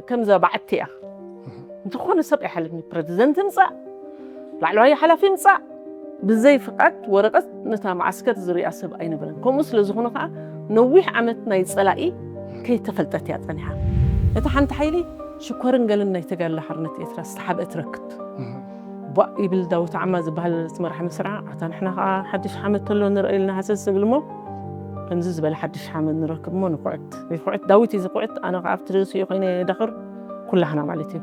ከምዛ በዓቲ እያ። እንተኾነ ሰብ ኣይሓልፍኒ። ፕረዚደንት ምጻእ፣ ላዕለዋይ ሓላፊ ምጻእ፣ ብዘይ ፍቓድ ወረቐት ነታ መዓስከር ዝሪኣ ሰብ ኣይነበረን። ከምኡ ስለ ዝኾነ ኸዓ ነዊሕ ዓመት ናይ ጸላኢ ከይተፈልጠት እያ ጸኒሓ። እታ ሓንቲ ሓይሊ ሽኮርን ገልን ናይ ተጋድሎ ሓርነት ኤርትራ ዝተሓብአት ረክት። ቧእ ይብል ዳዊት ዓማ ዝበሃል እቲ መራሒ መስርዓ። ኣታ ንሕና ኸዓ ሓድሽ ሓመት ተሎ ንርኢ ኢልና ሃሰስ ዝብል እሞ፣ ከምዚ ዝበለ ሓድሽ ሓመት ንረክብ እሞ ንኹዕት። ይኹዕት፣ ዳዊት እዩ ዝኹዕት፣ ኣነ ኸዓ ኣብቲ ርእሲኡ ኮይነ የዳኽር፣ ኩላህና ማለት እዩ።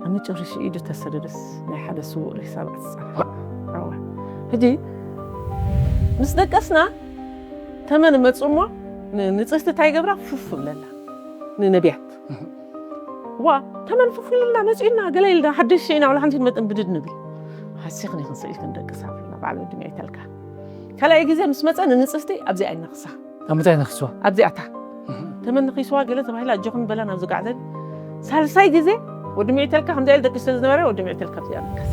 ኣብ መጨረሻ ኢዱ ተሰደደስ ናይ ሓደ ስዉእ ሬሳ በቲ ጸሓ። ኣዋ። ሕጂ ምስ ደቀስና ተመን መጹ እሞ ን-፣ ንጽህቲ እንታይ ገብራ? ፉፍ ብለላ። ንነቢያት። ዋ፣ ተመን ፉፍ ኢልና መጺኡና፣ ገለ ኢልና፣ ሓደሽ ሸይና፣ ወላ ሓንቲ መጠን ብድድ ንብል። ሃሲኽኒ ክንስእል ክንደቅስ ኣብልና፣ ባዕሉ ድሚዕ ይተልካ። ካልኣይ ግዜ ምስ መጸ ንንጽህቲ ኣብዚኣ ይነኽሳ። ኣብ ምንታይ ነኽስዋ? ኣብዚኣታ። እህ። ተመን ንኺስዋ ገለ ተባሂላ፣ ኣጆኹም በላ ናብ ዝጓዕዘን። ሳልሳይ ግዜ ወዲ ሚዕተልካ ከምዚኣ ኢሉ ደቂሱ ስለ ዝነበረ፣ ወዲ ሚዕተልካ ኣብዚኣ ነከስ።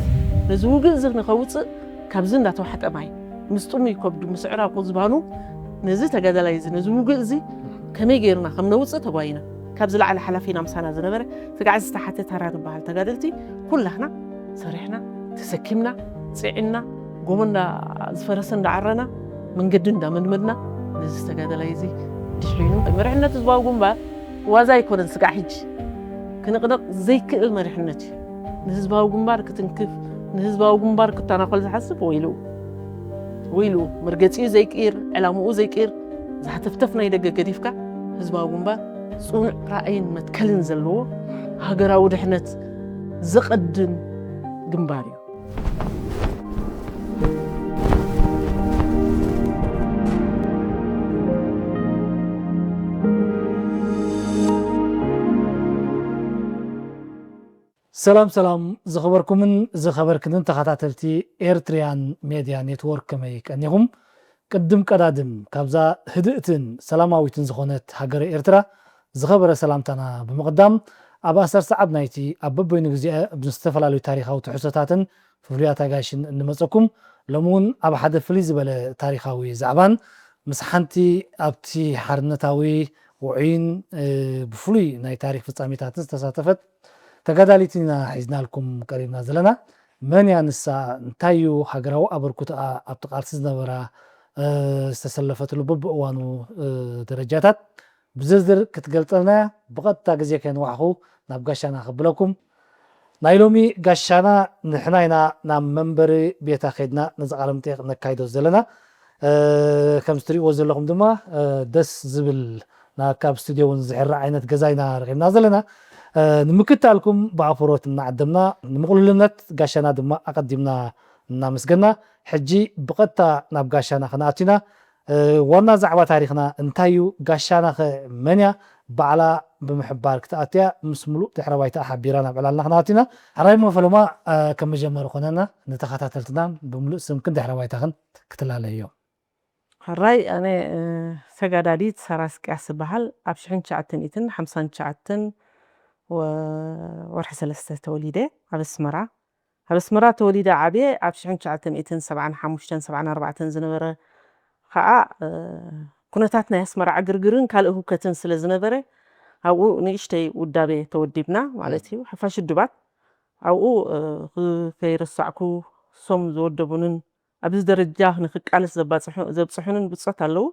ነዚ ውግእ እዚ ንኸውጽእ ካብዚ እንዳተዋሕጠ ማይ፣ ምስ ጥሙይ ከብዱ፣ ምስ ዕራቁ ዝባኑ፣ ነዚ ተጋዳላይ እዚ፣ ነዚ ውግእ እዚ ከመይ ጌርና ከም ነውጽእ ተጓይና። ካብ ዝለዓለ ሓላፊና ምሳና ዝነበረ፣ እቲ ጋዕዚ ዝተሓተ ተራ ንበሃል ተጋደልቲ፣ ኩላህና ሰሪሕና፣ ተሰኪምና፣ ጽዒንና፣ ጎቦ እንዳ ዝፈረሰ እንዳዓረና፣ መንገዲ እንዳመድመድና፣ ነዚ ተጋዳላይ እዚ ድሕሪኑ መሪሕነት ህዝባዊ ግንባር ዋዛ ኣይኮነን። ስጋዕ ሕጂ ክንቕነቕ ዘይክእል መሪሕነት እዩ። ንህዝባዊ ግንባር ክትንክፍ፣ ንህዝባዊ ግንባር ክተናኾል ዝሓስብ ወይሉ፣ ወይሉ። መርገጺኡ ዘይቅይር፣ ዕላምኡ ዘይቅይር፣ ዝሃተፍተፍ ናይ ደገ ገዲፍካ፣ ህዝባዊ ግንባር ጽኑዕ ራእይን መትከልን ዘለዎ፣ ሃገራዊ ድሕነት ዘቐድም ግንባር እዩ። ሰላም ሰላም፣ ዝኸበርኩምን ዝኸበርክንን ተኸታተልቲ ኤርትሪያን ሜድያ ኔትወርክ፣ ከመይ ቀኒኹም? ቅድም ቀዳድም ካብዛ ህድእትን ሰላማዊትን ዝኾነት ሃገረ ኤርትራ ዝኸበረ ሰላምታና ብምቕዳም፣ ኣብ ኣሰር ሰዓብ ናይቲ ኣብ በበይኑ ግዜ ብዝተፈላለዩ ታሪኻዊ ትሕዝቶታትን ፍሉያት ኣጋይሽን እንመጸኩም፣ ሎሚ እውን ኣብ ሓደ ፍልይ ዝበለ ታሪኻዊ ዛዕባን ምስ ሓንቲ ኣብቲ ሓርነታዊ ውዑይን፣ እ፣ ብፍሉይ ናይ ታሪኽ ፍጻሜታትን ዝተሳተፈት ተጋዳሊት ኢና ሒዝናልኩም ቀሪብና ዘለና። መን እያ ንሳ? እንታይ እዩ ሃገራዊ ኣበርክቶኣ? ኣብቲ ቃልሲ ዝነበራ፣ እ፣ ዝተሰለፈትሉ በብእዋኑ፣ እ፣ ደረጃታት ብዝርዝር ክትገልጸልና እያ። ብቐጥታ ግዜ ከየንዋሕኹ ናብ ጋሻና ከብለኩም። ናይ ሎሚ ጋሻና ንሕና ኢና ናብ መንበሪ ቤታ ከይድና ነዚ ቃለ መጠይቕ ነካይዶ ዘለና። እ፣ ከም እትሪእዎ ዘለኹም ድማ፣ እ፣ ደስ ዝብል ና-፣ ካብ ስቱድዮ እውን ዝሕረ ዓይነት ገዛ ኢና ረኺብና ዘለና። እ፣ ንምክትታልኩም ብኣኽብሮት እናዓደምና፣ ንምቕሉልነት ጋሻና ድማ ኣቐዲምና እናመስገና፣ ሕጂ ብቐጥታ ናብ ጋሻና ክንኣቱ ኢና። እ፣ ዋና ዛዕባ ታሪኽና እንታይ እዩ? ጋሻናኸ መን እያ? ባዕላ ብምሕባር ክትኣቱ እያ። ምስ ምሉእ ድሕረ ባይታ ሓቢራ ናብ ዕላልና ክንኣቱ ኢና። ሕራይ እሞ ፈለማ፣ እ፣ ከም መጀመሪ ኮነና ንተኸታተልትና ብምሉእ ስምክን ድሕረ ባይታኽን ክትላለዮ። ሕራይ፣ ኣነ፣ እ፣ ተጋዳሊት ሳራ ስቅያስ እበሃል። ኣብ ሽሕን ትሽዓተ ሚእትን ሓምሳን ትሽዓተን ወ-፣ ወርሒ ሰለስተ ተወሊደ ኣብ ኣስመራ። ኣብ ኣስመራ ተወሊደ ዓብየ። ኣብ ሽሕን ትሽዓተ ሚእትን ሰብዓን ሓሙሽተን ሰብዓን ኣርባዕተን ዝነበረ ኸኣ፣ እ፣ ኩነታት ናይ ኣስመራ ዕግርግርን ካልእ ህውከትን ስለ ዝነበረ፣ ኣብኡ ንእሽተይ ውዳቤ ተወዲብና ማለት እዩ። ሓፋሽ ውድባት ኣብኡ፣ እ፣ ኽ-፣ ከይረሳዕኩ፣ እሶም ዝወደቡንን ኣብዚ ደረጃ ንኽቃለስ ዘባጽሑ-፣ ዘብጽሑንን ብጾት ኣለዉ።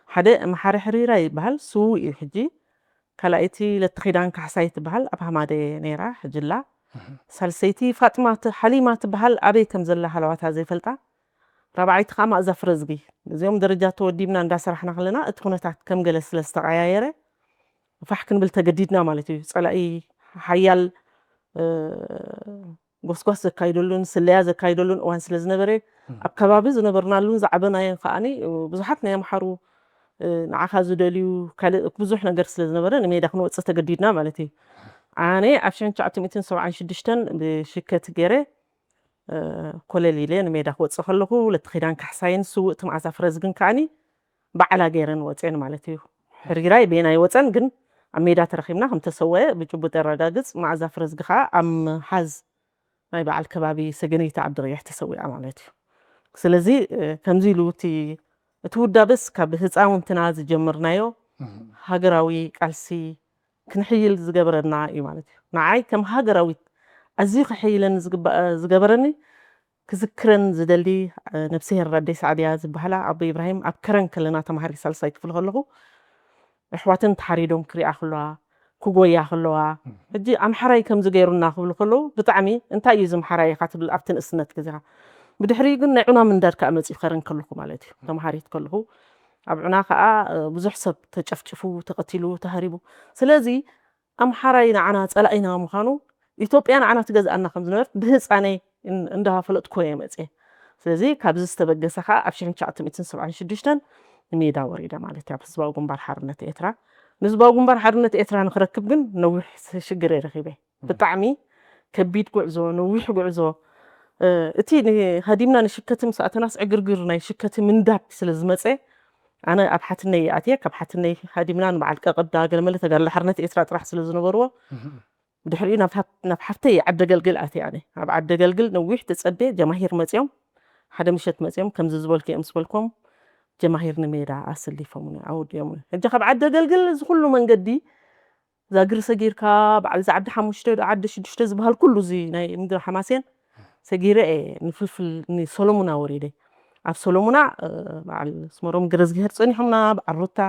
ሓደ መሓሪ ሕሪራ ይበሃል፣ ስዉእ እዩ ሕጂ። ካልኣይቲ ለተኺዳን ካሕሳይ ትበሃል፣ ኣብ ሃማደ ነይራ፣ ሕጂ ኣላ። እህ። ሳልሰይቲ ፋጥማ ት-፣ ሓሊማ ትበሃል፣ ኣበይ ከም ዘላ ሃለዋታ ዘይፈልጣ። ራብዓይቲ ኸኣ ማእዛ ፍረዝጊ። እዚኦም ደረጃ ተወዲብና እንዳሰራሕና ከለና፣ እቲ ኩነታት ከም ገለ ስለ ዝተቐያየረ፣ ፋሕ ክንብል ተገዲድና ማለት እዩ። ጸላኢ ሓያል፣ እ፣ ጎስጓስ ዘካይደሉን ስለያ ዘካይደሉን እዋን ስለ ዝነበረ፣ እም። ኣብ ከባቢ ዝነበርናሉን ዝዓበናዮን ከኣኒ፣ ብዙሓት ናይ ኣምሓሩ፣ እ፣ ንዓኻ ዝደልዩ ካልእ ብዙሕ ነገር ስለ ዝነበረ፣ ንሜዳ ክንወጽእ ተገዲድና ማለት እዩ። ኣነ ኣብ ሽሕን ትሽዓተ ሚእትን ሰብዓን ሽዱሽተን ብሽከት ገይረ፣ እ፣ ኮለል ኢለ ንሜዳ ክወጽእ ከለኹ፣ ለተኺዳን ካሕሳይን ስውእቲ መዓዛ ፍረዝግን ከኣኒ ባዕላ ገይረን ወጽኤን ማለት እዩ። ሕሪራይ በየናይ ወጸን ግን ኣብ ሜዳ ተረኺብና ከም ተሰወአ ብጭቡጥ የረጋግጽ። መዓዛ ፍረዝጊ ከኣ ኣብ ምሓዝ ናይ በዓል ከባቢ ሰገነይቲ ዓዲ ቀይሕ ተሰዊኣ ማለት እዩ። ስለዚ፣ እ፣ ከምዚ ኢሉ እቲ፣ እቲ ውዳበስ ካብ ህጻውንትና ዝጀመርናዮ እህ። ሃገራዊ ቃልሲ ክንሕይል ዝገበረና እዩ ማለት እዩ። ንዓይ ከም ሃገራዊት ኣዝዩ ክሕይለኒ ዝግባእ ዝገበረኒ ክዝክረን ዝደሊ ነብስሄር ኣደይ ሳዕድያ ዝበሃላ ኣቦ ኢብራሂም ኣብ ከረን ከለና ተማሃሪ ሳልሳይ ክፍሊ ከለኹ ኣሕዋተን ተሓሪዶም ክሪኣ ከለዋ ክጎያ ከለዋ ሕጂ ኣምሓራይ ከምዚ ገይሩና ክብሉ ከለዉ ብጣዕሚ እንታይ እዩ እዚ ኣምሓራይ ኢኻ ትብል ኣብቲ ንእስነት ግዜኻ ብድሕሪኡ ግን ናይ ዑና ምንዳድ ከዓ መፂኡ ከረን ከለኹ ማለት እዩ ተምሃሪት ከለኹ ኣብ ዑና ከዓ ብዙሕ ሰብ ተጨፍጭፉ ተቐቲሉ ተሃሪቡ ስለዚ ኣምሓራይ ንዓና ጸላኢና ምዃኑ ኢትዮጵያ ንዓና ትገዝኣና ከም ዝነበረት ብህፃነይ እንዳፈለጥኩ እየ መፅየ ስለዚ ካብዚ ዝተበገሰ ከዓ ኣብ ሽሕን ትሽዓተ ሚእትን ሰብዓን ሽዱሽተን ንሜዳ ወሪደ ማለት እዩ ኣብ ህዝባዊ ግንባር ሓርነት ኤርትራ ንህዝባዊ ግንባር ሓርነት ኤርትራ ንክረክብ ግን ነዊሕ ሽግር እየ ረኪበ ብጣዕሚ ከቢድ ጉዕዞ ነዊሕ ጉዕዞ እቲ ሃዲምና ንሽከቲ ምስ ኣተናስ ዕግርግር ናይ ሽከቲ ምንዳድ ስለ ዝመፀ ኣነ ኣብ ሓትነይ ኣትየ ካብ ሓትነይ ሃዲምና ንበዓል ቀቐብዳ ገለመለ ተጋድሎ ሓርነት ኤርትራ ጥራሕ ስለ ዝነበርዎ ብድሕሪኡ ናብ ሓፍተይ ዓደ ገልግል ኣትየ ኣነ ኣብ ዓደ ገልግል ነዊሕ ተፀቤ ጀማሂር መፅዮም ሓደ ምሸት መፅዮም ከምዚ ዝበልኩ እዮም ዝበልኩም ጀማሂር ንሜዳ ኣሰሊፎም ኣውዲኦም ሕጂ ካብ ዓደ ገልግል እዚ ኩሉ መንገዲ ዛግሪ ሰጊርካ በዓል እዚ ዓዲ ሓሙሽተ ዶ ዓዲ ሽዱሽተ ዝበሃል ኩሉ እዚ ናይ ምድሪ ሓማሴን ሰጊረ እየ ንፍልፍል ንሶሎሙና ወሪደ ኣብ ሶሎሙና በዓል ስመሮም ገረዝግሄር ፀኒሖምና በዓል ሩታ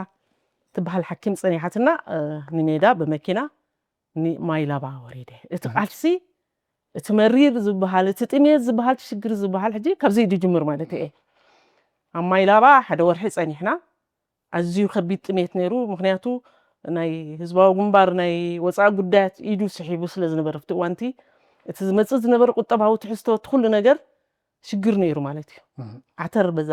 ትበሃል ሓኪም ፀኒሓትና ንሜዳ ብመኪና ንማይላባ ወሪደ እቲ ቃልሲ እቲ መሪር ዝበሃል እቲ ጥሜት ዝበሃል ሽግር ዝበሃል ሕጂ ካብዚ ድጅምር ማለት እየ ኣብ ማይላባ ሓደ ወርሒ ፀኒሕና ኣዝዩ ከቢድ ጥሜት ነይሩ ምክንያቱ ናይ ህዝባዊ ግንባር ናይ ወፃኢ ጉዳያት ኢዱ ስሒቡ ስለ ዝነበረ ብቲ እዋንቲ እቲ ዝመፅእ ዝነበረ ቁጠባዊ ትሕዝቶ እቲ ኩሉ ነገር ሽግር ነይሩ ማለት እዩ ዓተር በዛ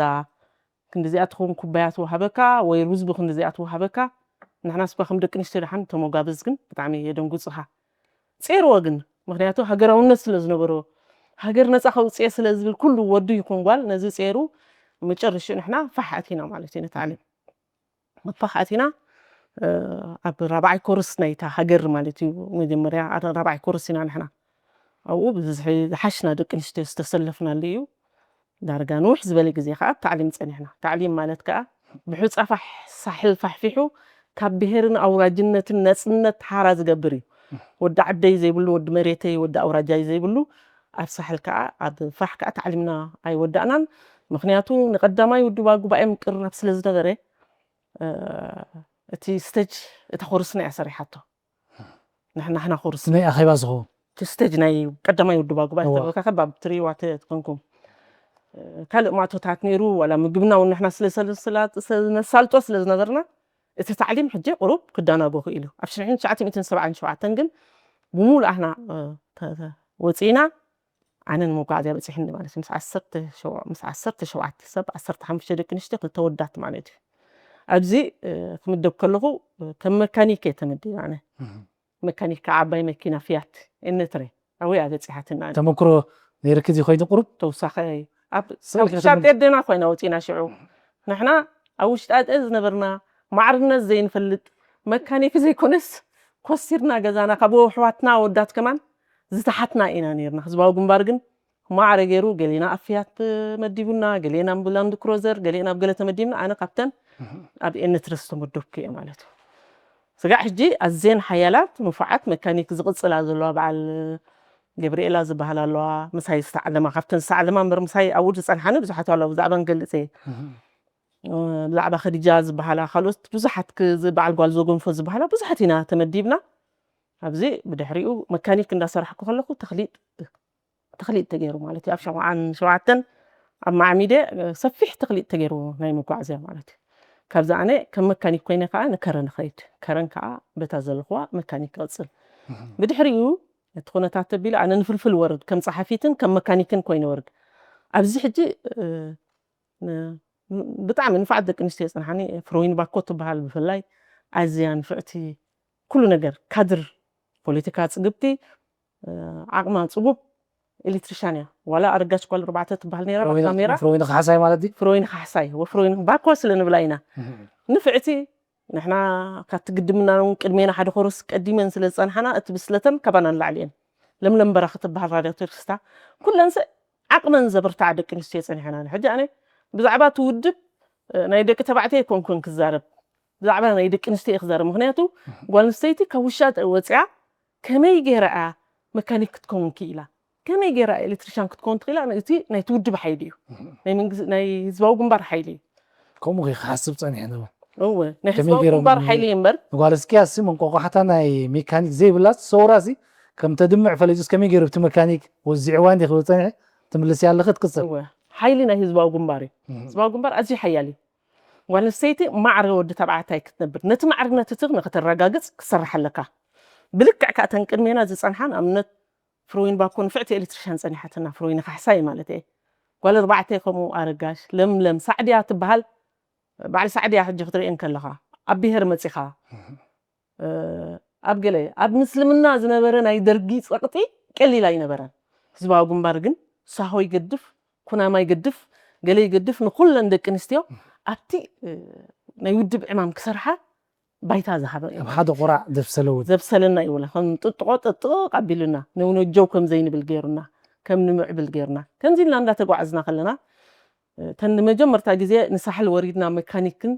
ክንዲዚኣ ትኸውን ኩባያ ትወሃበካ ወይ ሩዝ ብክንዲዚኣ ትወሃበካ ንሕና ስኳ ከም ደቂ ኣንስትዮ ደሓን ተመጓብዝ ግን ብጣዕሚ የደንጉፅኻ ጼርዎ ግን ምክንያቱ ሃገራውነት ስለ ዝነበሮ ሃገር ነፃ ከውፅኤ ስለ ዝብል ኩሉ ወዱ ይኹን ጓል ነዚ ጼሩ መጨረሽኡ ንሕና ፋሕ ኣቲና ማለት እዩ ነቲ ዓለም ፋሕ ኣቲና ኣብ ራብዓይ ኮርስ ናይታ ሃገር ማለት እዩ መጀመርያ ራብዓይ ኮርስ ኢና ንሕና ኣብኡ ዝሓሽና ደቂ ኣንስትዮ ዝተሰለፍናሉ እዩ ዳርጋ ንውሕ ዝበለ ግዜ ከዓ ኣብ ታዕሊም ፀኒሕና። ታዕሊም ማለት ከዓ ብሑፃ ፋሕ ሳሕል ፋሕፊሑ ካብ ብሄርን ኣውራጅነትን ነፅነት ሓራ ዝገብር እዩ። ወዲ ዓደይ ዘይብሉ፣ ወዲ መሬተይ፣ ወዲ ኣውራጃይ ዘይብሉ ኣብ ሳሕል ከዓ ኣብ ፋሕ ከዓ ታዕሊምና ኣይወዳእናን። ምኽንያቱ ንቀዳማይ ውድባ ጉባኤ ምቅርራብ ስለ ዝነበረ እቲ ስተጅ እታ ኮርስና እያ ሰሪሓቶ። ንሕና ሕና ኮርስ ናይ ኣኼባ ዝኸውን እቲ ስተጅ ናይ ቀዳማይ ውድባ ጉባኤ ዝተረከ ከባ ትሪዋ ትኮንኩም ካልእ ማእቶታት ነይሩ ዋላ ምግብና እውን ንሕና ስለነሳልጦ ስለ ዝነበርና እቲ ታዕሊም ሕጂ ቁሩብ ክዳናጎ ክኢሉ ኣብ ሽሕን ትሽዓተ ሚእትን ሰብዓን ሸውዓተን ግን ብሙሉ ኣህና ወፂና ኣነ ንመጓዓዝያ በፂሕኒ ማለት ምስ ዓሰርተ ሸው- ምስ ዓሰርተ ሸውዓተ ሰብ ዓሰርተ ሓሙሽተ ደቂ ኣንስትዮ ክልተ ወዳት ማለት እዩ ኣብዚ ክምደብ ከለኹ ከም መካኒክ እየ ተመዲበ ኣነ መካኒክ ከዓ ዓባይ መኪና ፊያት ኤነትረ ኣብኡ እያ በፂሓትና ኣነ ተመክሮ ነይርኪ እዚ ኮይኑ ቁሩብ ተወሳኸ ኣብ ስእሊ ኣብ ውሽጢ ኣብ ጤደና ኮይና ወፂና ሽዑ ንሕና ኣብ ውሽጢ ኣጤ ዝነበርና ማዕርነት ዘይንፈልጥ መካኒክ ዘይኮነስ ኮሲርና ገዛና ካብ ኣሕዋትና ኣወዳት ከማን ዝተሓትና ኢና ነይርና ህዝባዊ ግንባር ግን ማዕረ ገይሩ ገሌና ኣብ ፊያት መዲቡና ገሌና ኣብ ላንድ ክሮዘር ገሌና ኣብ ገለ ተመዲብና ኣነ ካብተን ኣብ ኤነትረ ዝተመደብኩ እየ ማለት እዩ ስጋዕ ሕጂ ኣዘን ሓያላት ንፉዓት መካኒክ ዝቕፅላ ዘለዋ በዓል ገብርኤላ ዝበሃል ኣለዋ ምሳይ ዝተዓለማ ካብተን ዝተዓለማ እምበር ምሳይ ኣብኡ ዝፀንሓኒ ብዙሓት ኣለዋ ብዛዕባ ንገልፅ እየ ብዛዕባ ከዲጃ ዝበሃላ ካልኦት ብዙሓት በዓል ጓል ዘጎንፎ ዝበሃላ ብዙሓት ኢና ተመዲብና ኣብዚ ብድሕሪኡ መካኒክ እንዳሰራሕኩ ከለኩ ተክሊጥ ተክሊጥ ተገይሩ ማለት እዩ ኣብ ሸውዓን ሸውዓተን ኣብ ማዕሚደ ሰፊሕ ተክሊጥ ተገይሩ ናይ መጓዓዝያ ማለት እዩ ካብዚ ኣነ ከም መካኒክ ኮይነ ከዓ ንከረን ኸይድ ከረን ከዓ በታ ዘለኽዋ መካኒክ ይቕፅል ብድሕሪኡ እቲ ኩነታት ተቢሉ ኣነ ንፍልፍል ወርድ ከም ፀሓፊትን ከም መካኒክን ኮይነ ወርድ ኣብዚ ሕጂ ብጣዕሚ ንፋዓት ደቂ ኣንስትዮ የፅንሓኒ ፍሮይን ባኮ ትበሃል ብፍላይ ኣዝያ ንፍዕቲ ኩሉ ነገር ካድር ፖለቲካ ፅግብቲ ዓቕማ ፅጉብ ኤሌክትሪሻን እያ ዋላ ኣረጋሽ ጓል ኣርባዕተ ትበሃል ነራ ካሜራ ፍሮይን ካሕሳይ ማለት ድዩ ፍሮይን ካሕሳይ ወፍሮይን ባኮ ስለ ንብላ ኢና ንፍዕቲ ንሕና ካብቲ ግድምና እውን ቅድሜና ሓደ ኮርስ ቀዲመን ስለ ዝፀንሓና እቲ ብስለተን ካባና ንላዕሊ እየን ለምለም በራኺ ትበሃል ራድዮ ተርክስታ ኩለንሰ ዓቕመን ዘብርትዓ ደቂ ኣንስትዮ ፀኒሐና ሕጂ ኣነ ብዛዕባ እቲ ውድብ ናይ ደቂ ተባዕትዮ ኣይኮንኩን ክዛረብ ብዛዕባ ናይ ደቂ ኣንስትዮ እየ ክዛረብ። ምክንያቱ ጓል ኣንስተይቲ ካብ ውሻጠ ወፂኣ ከመይ ገይራ እያ መካኒክ ክትከውን ክኢላ፣ ከመይ ገይራ ኤሌክትሪሻን ክትከውን ትኽእላ? እቲ ናይቲ ውድብ ሓይሊ እዩ፣ ናይ መንግስቲ፣ ናይ ህዝባዊ ግንባር ሓይሊ እዩ። ከምኡ ክሓስብ ፀኒሐ ነበር። እወ፣ ናይ ህዝባዊ ግንባር ሓይሊ እዩ እምበር። ጓል እስኪያሲ መንቆቋሕታ ናይ ሜካኒክ ዘይብላስ ሰውራሲ ከም ተድምዕ ፈሊጡስ ከመይ ገይሩ እቲ መካኒክ ወዚዕዋ እንዲ ክብል ፀኒሐ። ትምልስ ያለኸ ትቅፅል። ሓይሊ ናይ ህዝባዊ ግንባር እዩ። ህዝባዊ ግንባር ኣዝዩ ሓያል እዩ። ጓል ኣንስተይቲ ማዕረ ወዲ ተባዕታይ ክትነብር፣ ነቲ ማዕርነት እቲ ንክተረጋግፅ ክትሰርሕ ኣለካ። ብልክዕ ከዓ ተን ቅድሜና ዝፀንሓ ንኣብነት ፍሮይን ባኮ ንፍዕቲ ኤሌክትሪሻን ፀኒሓትና፣ ፍሮይን ካሕሳይ ማለት እየ። ጓል ኣርባዕተ ከምኡ ኣረጋሽ ለምለም ሳዕድያ ትበሃል። በዓል ሳዕድያ ሕጂ ክትርእየን ከለኻ ኣብ ብሄር መፂኻ ኣብ ገለ ኣብ ምስልምና ዝነበረ ናይ ደርጊ ፀቕጢ ቀሊል ኣይነበረን። ህዝባዊ ግንባር ግን ሳሆ ይገድፍ፣ ኩናማ ይገድፍ፣ ገለ ይገድፍ፣ ንኩለን ደቂ ኣንስትዮ ኣብቲ ናይ ውድብ ዕማም ክሰርሓ ባይታ ዝሃበ እዩ። ኣብ ሓደ ቁራዕ ዘብሰለውን ዘብሰለና ይብለ ከም ጥጥቆ ጥጥቕ ኣቢሉና፣ ነውነጀው ከም ዘይንብል ገይሩና፣ ከም ንምዕብል ገይሩና። ከምዚ ኢልና እንዳተጓዓዝና ከለና እተን ንመጀመርታ ግዜ ንሳሕል ወሪድና መካኒክን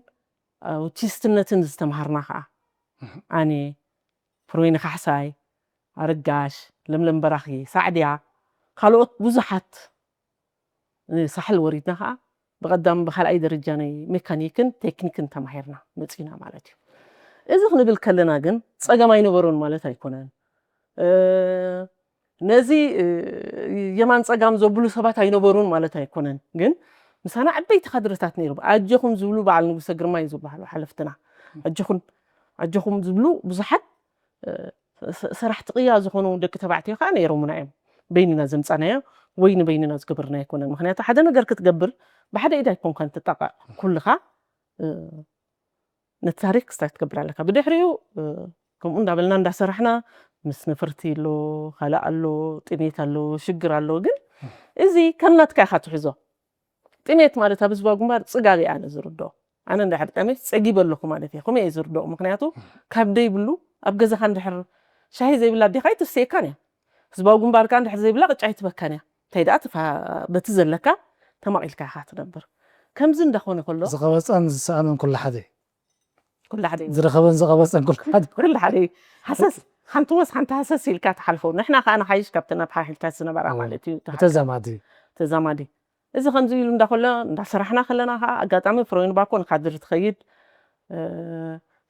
ኣውቲስትነትን ዝተምሃርና ከዓ ኣነ፣ ፍሮይን ካሕሳይ፣ ኣረጋሽ፣ ለምለም በራኺ፣ ሳዕድያ፣ ካልኦት ብዙሓት ንሳሕል ወሪድና ከዓ ብቐዳም ብካልኣይ ደረጃ ናይ ሜካኒክን ቴክኒክን ተማሂርና መፂና ማለት እዩ። እዚ ክንብል ከለና ግን ፀገም ኣይነበሮን ማለት ኣይኮነን። ነዚ የማን ፀጋም ዘብሉ ሰባት ኣይነበሩን ማለት ኣይኮነን። ግን ምሳና ዓበይቲ ካድረታት ነይሩ። ኣጀኹም ዝብሉ በዓል ንጉሰ ግርማ እዩ ዝበሃሉ ሓለፍትና። ኣጀኹም ኣጀኹም ዝብሉ ብዙሓት ሰራሕቲ ቅያ ዝኾኑ ደቂ ተባዕትዮ ከዓ ነይሮምና እዮም። በይንና ዘምፃናዮ ወይ ንበይንና ዝገበርና ኣይኮነን። ምክንያቱ ሓደ ነገር ክትገብር ብሓደ ኢድ ኣይኮንካን ትጣቃዕ። ኩልኻ ነቲ ታሪክ ክስታይ ክትገብር ኣለካ። ብድሕሪኡ ከምኡ እንዳበልና እንዳሰራሕና ምስ ነፈርቲ ኣሎ፣ ካልእ ኣሎ፣ ጥሜት ኣሎ፣ ሽግር ኣሎ። ግን እዚ ከም ናትካ ኢኻ ትሕዞ። ጥሜት ማለት ኣብ ህዝባዊ ግንባር ፅጋብ እየ ኣነ ዝርድኦ። ኣነ እንድሕር ጠሜት ፀጊበ ኣለኹ ማለት እየ። ከምኡ እየ ዝርድኦ። ምክንያቱ ካብ ደይብሉ ኣብ ገዛኻ እንድሕር ሻሂ ዘይብላ ኣዴኻ ኣይትስተየካን እያ። ህዝባዊ ግንባር ከዓ እንድሕር ዘይብላ ቅጫ ኣይትበካን እያ። እንታይ ደኣ ትፋ በቲ ዘለካ ተማቒልካ ኢኻ ትነብር። ከምዚ እንዳኾነ ከሎ ዝቐበፀን ዝሰኣንን ኩሉ ሓደ ኩሉ ሓደ እዩ። ዝረኸበን ዝቐበፀን ኩሉ ሓደ ኩሉ ሓደ እዩ። ሃሰስ ሓንቲ ወስ ሓንቲ ሃሰስ ኢልካ ትሓልፎ። ንሕና ከዓ ንሓይሽ ካብተን ኣፋሓሒልካ ዝነበራ ማለት እዩ። ተዛማዲ ተዛማዲ እዚ ከምዚ ኢሉ እንዳኮሎ እንዳሰራሕና ከለና ከዓ ኣጋጣሚ ፍሮይን ባኮ ንካድር ትኸይድ።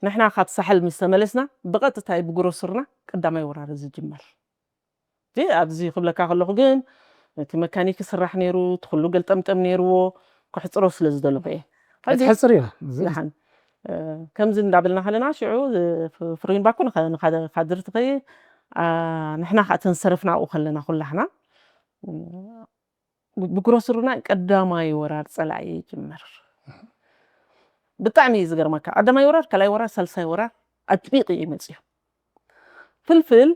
ንሕና ካብ ሳሕል ምስ ተመለስና ብቐጥታ እዩ ብግሮስርና ቀዳማይ ወራር ዝጅመር። እዚ ኣብዚ ክብለካ ከለኹ ግን እቲ መካኒክ ስራሕ ነይሩ፣ እቲ ኩሉ ገልጠምጠም ነይርዎ፣ ክሕፅሮ ስለ ዝደለኹ እየ። ሕጂ ትሕፅር እዩ። ደሓን ከምዚ እንዳበልና ከለና ሽዑ ፍሮይን ባኮ ንካ- ንካ- ካድር ትኸይድ። ንሕና ከዓ ተንሰረፍና ኣብኡ ከለና ኩላህና ብግሮስርና ቀዳማይ ወራር ፀላኢ ይጅምር። ብጣዕሚ እዩ ዝገርመካ። ቀዳማይ ወራር፣ ካልኣይ ወራር፣ ሳልሳይ ወራር ኣጥቢቑ እዩ መፅዩ። ፍልፍል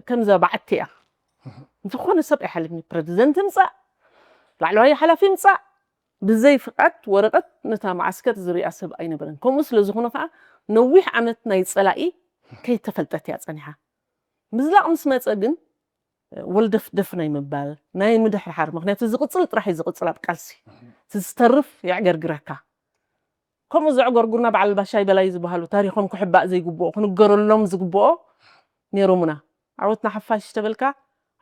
ከምዛ በዓቲ እያ። ዝኾነ ሰብ ኣይሓልፍኒ። ፕረዚደንት ምፃእ፣ ላዕለዋይ ሓላፊ ምፃእ፣ ብዘይ ፍቓድ ወረቐት ነታ መዓስከር ዝሪኣ ሰብ ኣይነበረን። ከምኡ ስለ ዝኾነ ከዓ ነዊሕ ዓመት ናይ ፀላኢ ከይተፈልጠት እያ ፀኒሓ። ምዝላቕ ምስ መፀ ግን ወልደፍደፍ ናይ ምባል ናይ ምድሕርሓር፣ ምክንያቱ ዝቕፅል ጥራሕ እዩ ዝቕፅል ኣብ ቃልሲ፣ እቲ ዝተርፍ የዕገርግረካ። ከምኡ ዘዕገርጉርና በዓል ባሻይ በላይ ዝበሃሉ ታሪኾም ክሕባእ ዘይግብኦ ክንገረሎም ዝግብኦ ነይሮምና። ዓወትና ሓፋሽ ተበልካ፣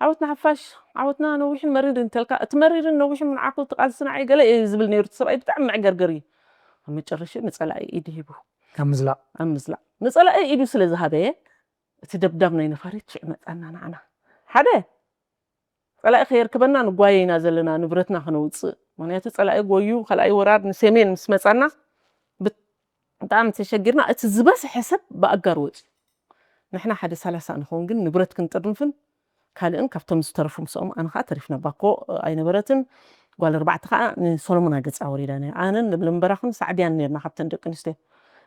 ዓወትና ሓፋሽ፣ ዓወትና ነዊሕን መሪርን እንተልካ፣ እቲ መሪርን ነዊሕን ምንዓኹ እቲ ቃልሲ ንዓይ ገለ እዩ ዝብል ነይሩ። እቲ ሰብኣይ ብጣዕሚ መዕገርገር እዩ። ኣብ መጨረሽኡ ንፀላኢ ኢዱ ሂቡ። ኣብ ምዝላቕ ኣብ ምዝላቕ ንፀላኢ ኢዱ ስለ ዝሃበየ እቲ ደብዳብ ናይ ነፋሪት ሽዑ መፃና ንዓና። ሓደ ፀላኢ ከየርከበና ንጓየ ኢና ዘለና ንብረትና ከነውፅእ። ምክንያቱ ፀላኢ ጎዩ ካልኣይ ወራር ንሰሜን ምስ መፃና ብጣዕሚ ተሸጊርና። እቲ ዝበዝሐ ሰብ ብኣጋር ወፂኡ። ንሕና ሓደ ሰላሳ ንኸውን ግን ንብረት ክንጥርንፍን ካልእን ካብቶም ዝተረፉ ምስኦም ኣነ ከዓ ተሪፍና። ባኮ ኣይነበረትን። ጓል ኣርባዕተ ከዓ ንሶሎሞን ኣገፃ ወሪዳ ነያ። ኣነን ለምለም በራኽን ሳዕድያን ነርና ካብተን ደቂ ኣንስትዮ።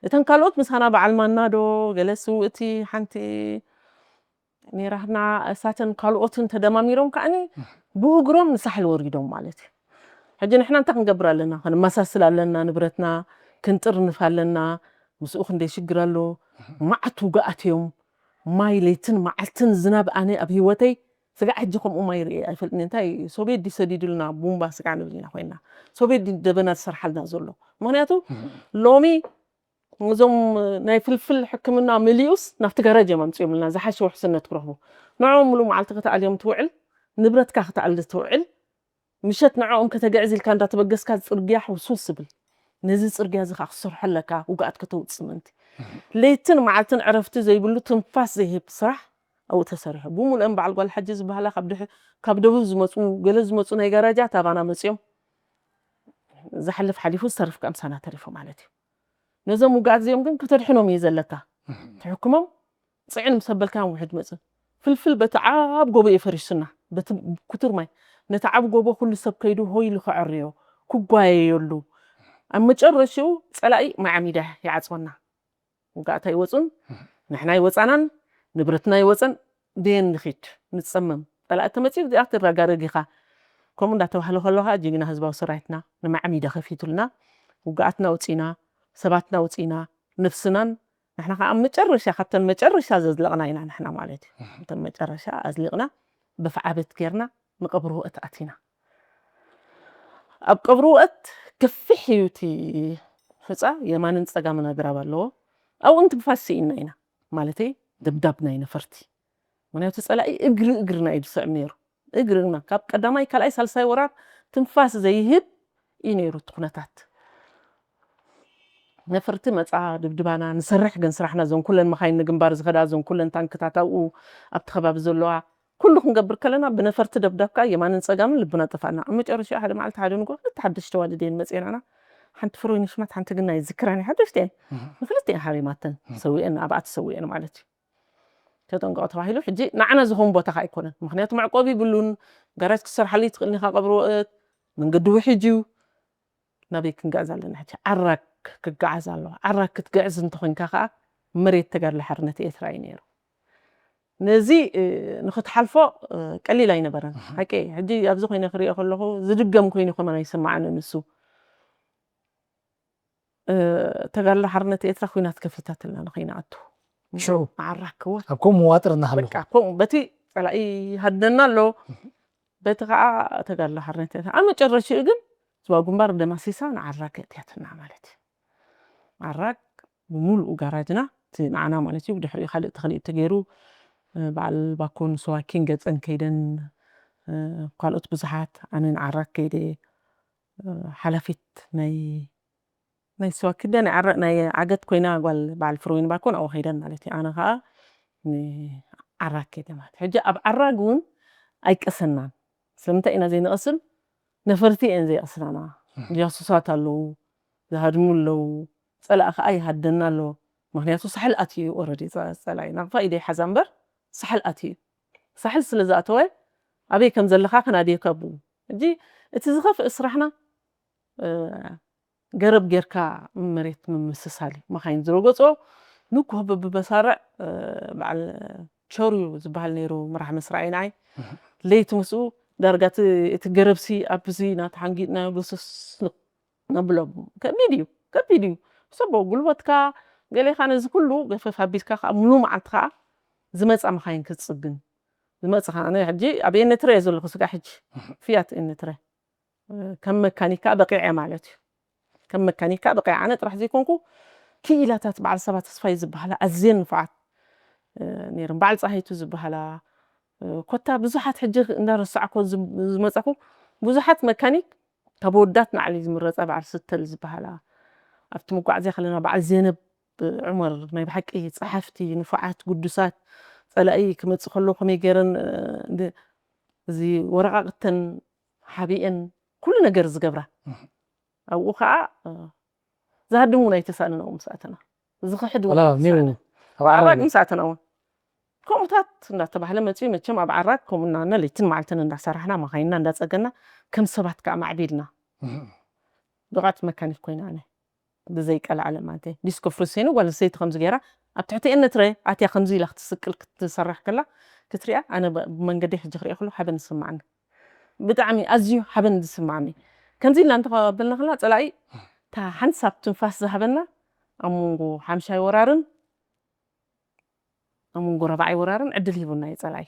እተን ካልኦት ምሳና በዓል ማና ዶ ገለ ስውእቲ ሓንቲ ነይራትና። እሳተን ካልኦትን ተደማሚሮም ከዓኒ ብእግሮም ንሳሕል ወሪዶም ማለት እዩ። ሕጂ ንሕና እንታይ ክንገብር ኣለና? ከነመሳስል ኣለና፣ ንብረትና ክንጥርንፍ ኣለና። ምስኡ ክንደይ ሽግር ኣሎ። መዓት ውግኣት እዮም። ማይ ለይትን መዓልትን ዝናብ ኣነ ኣብ ህይወተይ ስጋዕ ሕጂ ከምኡ ማይ ርኢ ኣይፈልጥን። እንታይ ሶቤት ድዩ ሰዲዱልና ቡምባ ስጋዕ ንብል ኢና ኮይና። ሶቤት ድዩ ደበና ዝሰርሓልና ዘሎ? ምኽንያቱ ሎሚ እዞም ናይ ፍልፍል ሕክምና መሊኡስ ናብቲ ጋራጅ እዮም ኣምፅኦምልና ዝሓሸ ውሕስነት ክረኽቡ። ንዕኦም ሙሉ መዓልቲ ከተኣልዮም ትውዕል፣ ንብረትካ ከተኣሊ ትውዕል። ምሸት ንዕኦም ከተግዕዝ ኢልካ እንዳተበገስካ ጽርግያ ሕውስውስ ይብል። ነዚ ጽርግያ እዚ ከዓ ክትሰርሖ ኣለካ፣ ውግኣት ከተውጽእ ምእንቲ። ለይትን መዓልትን ዕረፍቲ ዘይብሉ ትንፋስ ዘይህብ ስራሕ ኣብኡ ተሰሪሑ። ብሙሉኦም በዓል ጓል ሓጂ ዝበሃላ ካብ ድሕ-፣ ካብ ደቡብ ዝመጹ፣ ገለ ዝመጹ ናይ ጋራጃት ኣባና መጺኦም። ዝሓልፍ ሓሊፉ ዝተርፍ ከዓ ምሳና ተሪፉ ማለት እዩ። ነዞም ውግኣት እዚኦም ግን ከተድሕኖም እዩ ዘለካ። ትሕክሞም ጽዕን ምስ ኣበልካዮም ውሕድ መጽእ። ፍልፍል በቲ ዓብ ጎቦ እዩ ፈሪሱና። በቲ ኩቱር ማይ። ነቲ ዓብ ጎቦ ኩሉ ሰብ ከይዱ ሆይ ኢሉ ከዐርዮ፣ ክጓየየሉ። ኣብ መጨረሽኡ ጸላኢ ማይ ዓሚዳ ይዓጽወና። ውግኣት ኣይወጹን፣ ንሕና ኣይወጻናን፣ ንብረትና ኣይወጸን፣ ደየን ንኺድ፣ ንጸመም። ጸላኢ ተመጺኡ እዚኣ ትረጋረግ ኢኻ። ከምኡ እንዳተባህለ ከሎ ኸኣ ጅግና ህዝባዊ ሰራዊትና ንማይ ዓሚዳ ከፊቱልና፣ ውግኣትና ኣውጺእና፣ ሰባትና ኣውጺእና፣ ነፍስናን ንሕና ከዓ ኣብ መጨረሻ ካብተን መጨረሻ ዘዝለቕና ኢና ንሕና ማለት እዩ። እተን መጨረሻ ኣዝሊቕና ብፍዓበት ጌርና ንቐብሪ ውእት ኣቲና። ኣብ ቀብሪ ውእት ከፊሕ እዩ እቲ ሑፃ፣ የማንን ፀጋምን ኣግራብ ኣለዎ። ኣብኡ እንትንፋስ ስኢንና ኢና ማለተይ ደብዳብ ናይ ነፈርቲ። ምክንያቱ ፀላኢ እግሪ እግርና እዩ ዝስዕብ ነይሩ። እግርና ካብ ቀዳማይ ካልኣይ ሳልሳይ ወራር ትንፋስ ዘይህብ እዩ ነይሩ እቲ ኩነታት። ነፈርቲ መፃ ድብድባና ንሰርሕ ግን ስራሕና እዞን ኩለን መካይን ንግንባር ዝኸዳ እዞን ኩለን ታንክታት ኣብኡ ኣብቲ ከባቢ ዘለዋ ኩሉ ክንገብር ከለና ብነፈርቲ ደብዳብካ የማንን ፀጋምን ልብና ጠፋና። ኣብ መጨረሻ ሓደ መዓልቲ ሓደ ንጎ ክልተ ሓደሽቲ ዋልድ እየን መፅኤናና ሓንቲ ፍሮይ ንሽማት ሓንቲ ግን ናይ ዝክራን ሓደሽቲ እየን ንክልተ እየን ሓሪማተን ሰዊአን ኣብኣ ተሰዊአን ማለት እዩ። ተጠንቀቑ ተባሂሉ ሕጂ ንዓና ዝኾን ቦታ ከ ኣይኮነን። ምክንያቱ መዕቆቢ ይብሉን ጋራጅ ክሰርሓሉ ይትኽእልን ኢኻ ቀብሪ ወእት መንገዲ ውሕጅ እዩ። ናበይ ክንገዕዝ ኣለና ሕጂ? ዓራክ ክገዓዝ ኣለዋ። ዓራክ ክትገዕዝ እንተኾይንካ ከኣ መሬት ተጋድሎ ሓርነት ኤርትራ እዩ ነይሩ። ነዚ ንክትሓልፎ ቀሊል ኣይነበረን። ሓቂ ሕጂ ኣብዚ ኮይነ ክሪኦ ከለኹ ዝድገም ኮይኑ ከመን ኣይስማዓንን ንሱ። ተጋድሎ ሓርነት ኤርትራ ኩናት ከፊታትልና ንኸይንኣቱ ሽዑ ዓራክ እወ ኣብ ከምኡ ዋጥር እናሃለኹ በቃ ከምኡ በቲ ጸላኢ ይሃድነና ኣሎ። በቲ ከዓ ተጋድሎ ሓርነት ኤርትራ ኣብ መጨረሽኡ ግን ዝባ ግንባር ደማሲሳ ንዓራክ እትያትና ማለት እዩ። ዓራክ ብምሉኡ ጋራጅና እቲ ንዓና ማለት እዩ። ብድሕሪኡ ካልእ ተኽሊእ ተገይሩ በዓል ባኮን ሰዋኪን ገፀን ከይደን ካልኦት ብዙሓት ኣነ ንዓራክ ከይደ ሓላፊት ናይ ናይ ስዋ ክደ ናይ ዓረ ናይ ዓገት ኮይና ጓል በዓል ፍሮይን ባኮን ኣብኡ ከይደን ማለት እዩ። ኣነ ከዓ ዓራክ ከይደ ማለት ሕጂ ኣብ ዓራግ እውን ኣይቀሰናን። ስለምንታይ ኢና ዘይንቐስን? ነፈርቲ እየን ዘይቐስናና። ጃሱሳት ኣለዉ፣ ዝሃድሙ ኣለዉ፣ ፀላእ ከዓ ይሃደና ኣሎ። ምክንያቱ ሳሕል ኣትዩ እዩ ኦረዲ ፀላኢ ናቕፋ ኢደ ይሓዛ እምበር ሳሕል ኣትዩ እዩ። ሳሕል ስለ ዝኣተወ ኣበይ ከም ዘለኻ ከናድየካ ብኡ። ሕጂ እቲ ዝኸፍእ ስራሕና ገረብ ጌርካ መሬት ምምስሳል እዩ። መኻይን ዝረገጾ ንግሆ በብመሳርዕ በዓል ቸርዩ ዝበሃል ነይሩ መራሕ መስርዓይ ንዓይ ለይቲ ምስኡ ዳርጋ እቲ ገረብሲ ኣብዚ ኢና ተሓንጊጥናዮ ብስስ ነብሎም። ከቢድ እዩ፣ ከቢድ እዩ። ሰቦ ጉልበትካ ገሌኻ ነዚ ኩሉ ገፈፍ ኣቢልካ ከዓ ሙሉ መዓልቲ ከዓ ዝመፃ መኻይን ክትፅግን ዝመፅኻ ኣነ ሕጂ ኣብ ኤነትረ እየ ዘለኹ ስጋ ሕጂ ፍያት ኤነትረ ከም መካኒካ በቂዐ ማለት እዩ። ከም መካኒካ በቂዐ ኣነ ጥራሕ ዘይኮንኩ ክኢላታት በዓል ሰባ ተስፋይ ዝበሃላ ኣዝየን ንፉዓት ነይረን። በዓል ፀሃይቱ ዝበሃላ ኮታ ብዙሓት ሕጂ እንዳረሳዕኮ ዝመፀኩ ብዙሓት መካኒክ ካብ ወዳት ናዕሊ ዝምረፃ በዓል ስተል ዝበሃላ ኣብቲ መጓዓዝያ ከለና በዓል ዜነብ ዑመር ናይ ብሓቂ ፀሓፍቲ ንፉዓት ግዱሳት ፀላኢ ክመፅእ ከሎ ከመይ ገይረን እዚ ወረቃቅተን ሓቢኤን ኩሉ ነገር ዝገብራ ኣብኡ ከዓ ዝሃድም እውን ኣይተሳእንን ኣብኡ ምስ ኣተና ዝኽሕድ እውን ኣይተሳእንን። ኣብ ዓራግ ምስ ኣተና እውን ከምኡታት እንዳተባህለ መፅኡ መቸም ኣብ ዓራግ ከምኡ እናበልና ለይትን መዓልትን እንዳሰራሕና መኻይንና እንዳፀገና ከም ሰባት ከዓ ማዕቢልና ብቓት መካኒክ ኮይና ኣነ ብዘይቀልዓለ ማለት እዩ። ዲስኮ ፍርስ ኮይኑ ጓል ኣንስተይቲ ከምዚ ገይራ ኣብ ትሕቲ ኤነትረ ኣትያ ከምዚ ኢላ ክትስቅል ክትሰርሕ ከላ ክትሪኣ ኣነ ብመንገዲ ሕጂ ክሪኦ ከለኩ ሓበን ዝስማዓኒ። ብጣዕሚ ኣዝዩ ሓበን ዝስማዓኒ። ከምዚ ኢልና እንተበልና ከላ ጸላኢ እታ ሓንሳብ ትንፋስ ዝሃበና ኣብ መንጎ ሓምሻይ ወራርን ኣብ መንጎ ረብዓይ ወራርን ዕድል ሂቡና እዩ ጸላኢ።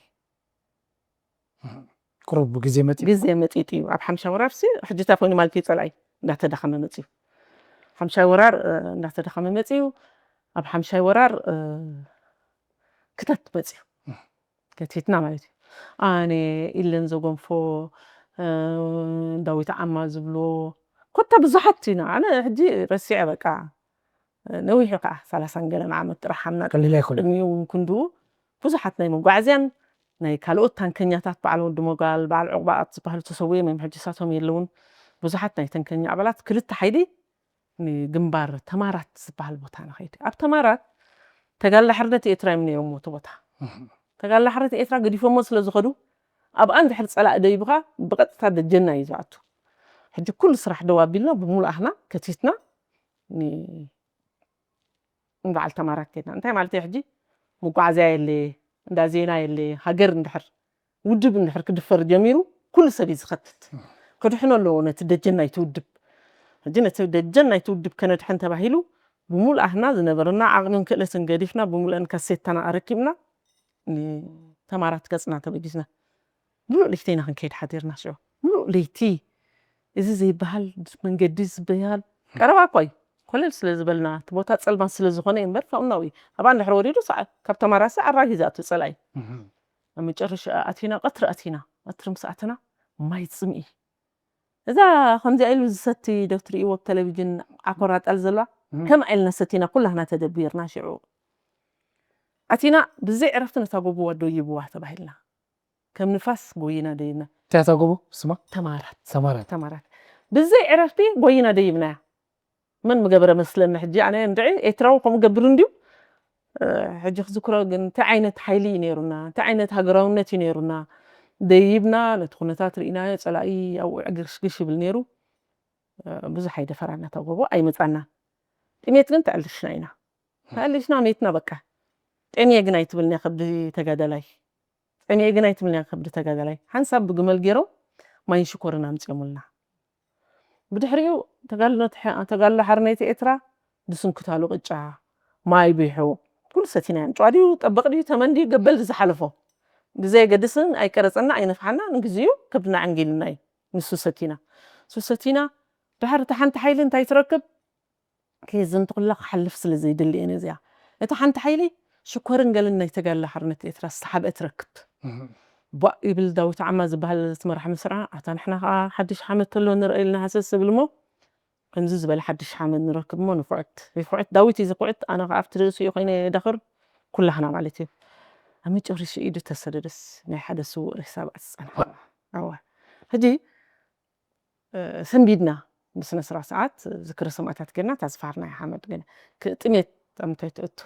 ቁሩብ ግዜ መጺኡ። ግዜ መጺጡ እዩ። ኣብ ሓምሻይ ወራር ሲ ሕጂ እንታይ ኮይኑ ማለት እዩ? ጸላኢ እንዳተዳኸመ መጺኡ። ሓምሻይ ወራር እንዳተዳኸመ መጺኡ። ኣብ ሓምሻይ ወራር ክተት መጺኡ። ከቲትና ማለት እዩ። ኣነ ኢለን ዘጎንፎ፣ ዳዊት ዓማ ዝብሎ ኮታ ብዙሓት ኢና። ኣነ ሕጂ ረሲዐ በቃ። ነዊሑ ከዓ ሰላሳን ገለን ዓመት ጥራሕ ሓምና ቀሊል ኣይኮነን። ቅድሚኡ እውን ክንድኡ ብዙሓት ናይ መጓዓዝያን ናይ ካልኦት ታንከኛታት በዓል ወዲ ሞጋል በዓል ዕቑባኣት ዝበሃሉ ተሰዊኦም እዮም። ሕጂ ሳቶም የለውን። ብዙሓት ናይ ተንከኛ ኣባላት ክልተ ሓይሊ ንግንባር ተማራት ዝበሃል ቦታ ንኸይድ። ኣብ ተማራት ተጋላ ሕርነት ኤርትራ እዮም ነይሮም እቲ ቦታ። ተጋላ ሕርነት ኤርትራ ገዲፎሞ ስለ ዝኸዱ ኣብኣ እንድሕር ጸላእ ደይብኻ ብቐጥታ ደጀና እዩ ዝኣቱ። ሕጂ ኩሉ ስራሕ ደው ኣቢልና ብሙሉእ ኣህና ከቲትና ንበዓል ተማራት ከድና። እንታይ ማለት እዩ? ሕጂ መጓዓዝያ የለ፣ እንዳ ዜና የለ። ሃገር እንድሕር ውድብ እንድሕር ክድፈር ጀሚሩ ኩሉ ሰብ እዩ ዝኸትት። ክድሕኖ ኣለዎ ነቲ ደጀን ናይቲ ውድብ። ሕጂ ነቲ ደጀን ናይቲ ውድብ ከነድሕን ተባሂሉ ብሙሉእ ኣህና ዝነበረና ዓቕምን ክእለትን ገዲፍና ብሙሉእን ካሴታና ኣረኪብና ንተማራት ገጽና ተበጊስና። ሙሉእ ለይቲ ኢና ክንከይድ ሓዲርና። ሽዑ ሙሉእ ለይቲ እዚ ዘይበሃል መንገዲ ዝበሃል ቀረባ እኳ እዩ። ኮለል ስለ ዝበልና እቲ ቦታ ጸልማት ስለ ዝኾነ እዩ እምበር ፋውናዊ ኣብኣ እንድሕር ወሪዱ ሰዓት ካብ ተማራሲ ኣራጊ ዝኣቱ ጸላኢ። ኣብ መጨረሻ ኣቲና ቀትሪ ኣቲና ቀትሪ ምስ ኣተና ማይ ጽምኢ እዛ ከምዚኣ ኢሉ ዝሰቲ ዶ ትርእይዎ ኣብ ቴሌቪዥን ዓኮራጣል ዘለዋ ከም ኢልና ሰቲና ኩላህና ተደቢርና። ሽዑ ኣቲና ብዘይ ዕረፍቲ ነታ ጎቦ ደይብዋ ተባሂልና ከም ንፋስ ጎይና ደይብና። እንታይ እታ ጎቦ ስማ? ተማራት ሰማራት። ተማራት ብዘይ ዕረፍቲ ጎይና ደይብናያ። መን ምገበረ መስለኒ ሕጂ ኣነ እንድዒ ኤርትራዊ ከምኡ ገብር እንድዩ። ሕጂ ክዝክሮ ግን እንታይ ዓይነት ሓይሊ እዩ ነይሩና፣ እንታይ ዓይነት ሃገራውነት እዩ ነይሩና። ደይብና ነቲ ኩነታት ርኢናዮ። ጸላኢ ኣብኡ ዕግሽግሽ ይብል ነይሩ። ብዙሕ ኣይደፈራና እታ ጎቦ ኣይመጻና። ጥሜት ግን ተዕልሽና ኢና። ተዕልሽና ሜትና በቃ። ጠምየ ግን ኣይትብልንያ ከብዲ ተጋዳላይ። ጠምየ ግን ኣይትብልንያ ከብዲ ተጋዳላይ። ሓንሳብ ብግመል ገይሮም ማይን ሽኮርን ኣምጺኦምልና። ብድሕሪኡ ተጋድሎ ሓርነት ኤርትራ ድስንክታሉ ቅጫ ማይ ቢሑ ኩሉ ሰቲናዮ። ጨዋ ድዩ ጠበቕ ድዩ ተመን ድዩ ገበል ዝሓለፎ ብዘየገድስን ኣይቀረጸና ኣይነፍሓና ንግዚኡ ከብድና ዕንጊልና እዩ። ንሱ ሰቲና ንሱ ሰቲና ድሓር እታ ሓንቲ ሓይሊ እንታይ ትረክብ ከየዘንትኹላ ክሓልፍ ስለ ዘይደሊ እየ ነዚኣ። እታ ሓንቲ ሓይሊ ሽኮርን ገልን ናይ ተጋድሎ ሓርነት ኤርትራ ዝተሓብአ ትረክብ። ቧእ ይብል ዳዊት ዓማ ዝበሃል እቲ መራሒ መስርዓ። ኣታ ንሕና ከዓ ሓድሽ ዓመት ተሎ ንርአ ኢልና ሃሰስ ዝብል እሞ ከምዚ ዝበለ ሓድሽ ዓመት ንረክብ እሞ ንኹዕት ይኹዕት ዳዊት እዩ ዝኹዕት ኣነ ከዓ ኣብቲ ርእሲኡ ኮይነ የዳኽር ኩላህና ማለት እዩ። ኣብ መጨረሻ ኢዱ ተሰደደስ ናይ ሓደ ስዉእ ሬሳ ኣብኣ ትፀንሓ። ኣዋ ሕጂ ሰንቢድና ብስነ ስርዓት ዝክሪ ሰማእታት ገና እታ ዝፈሃርናያ ሓመድ ገና ጥሜት ኣብ ምንታይ ትእቱ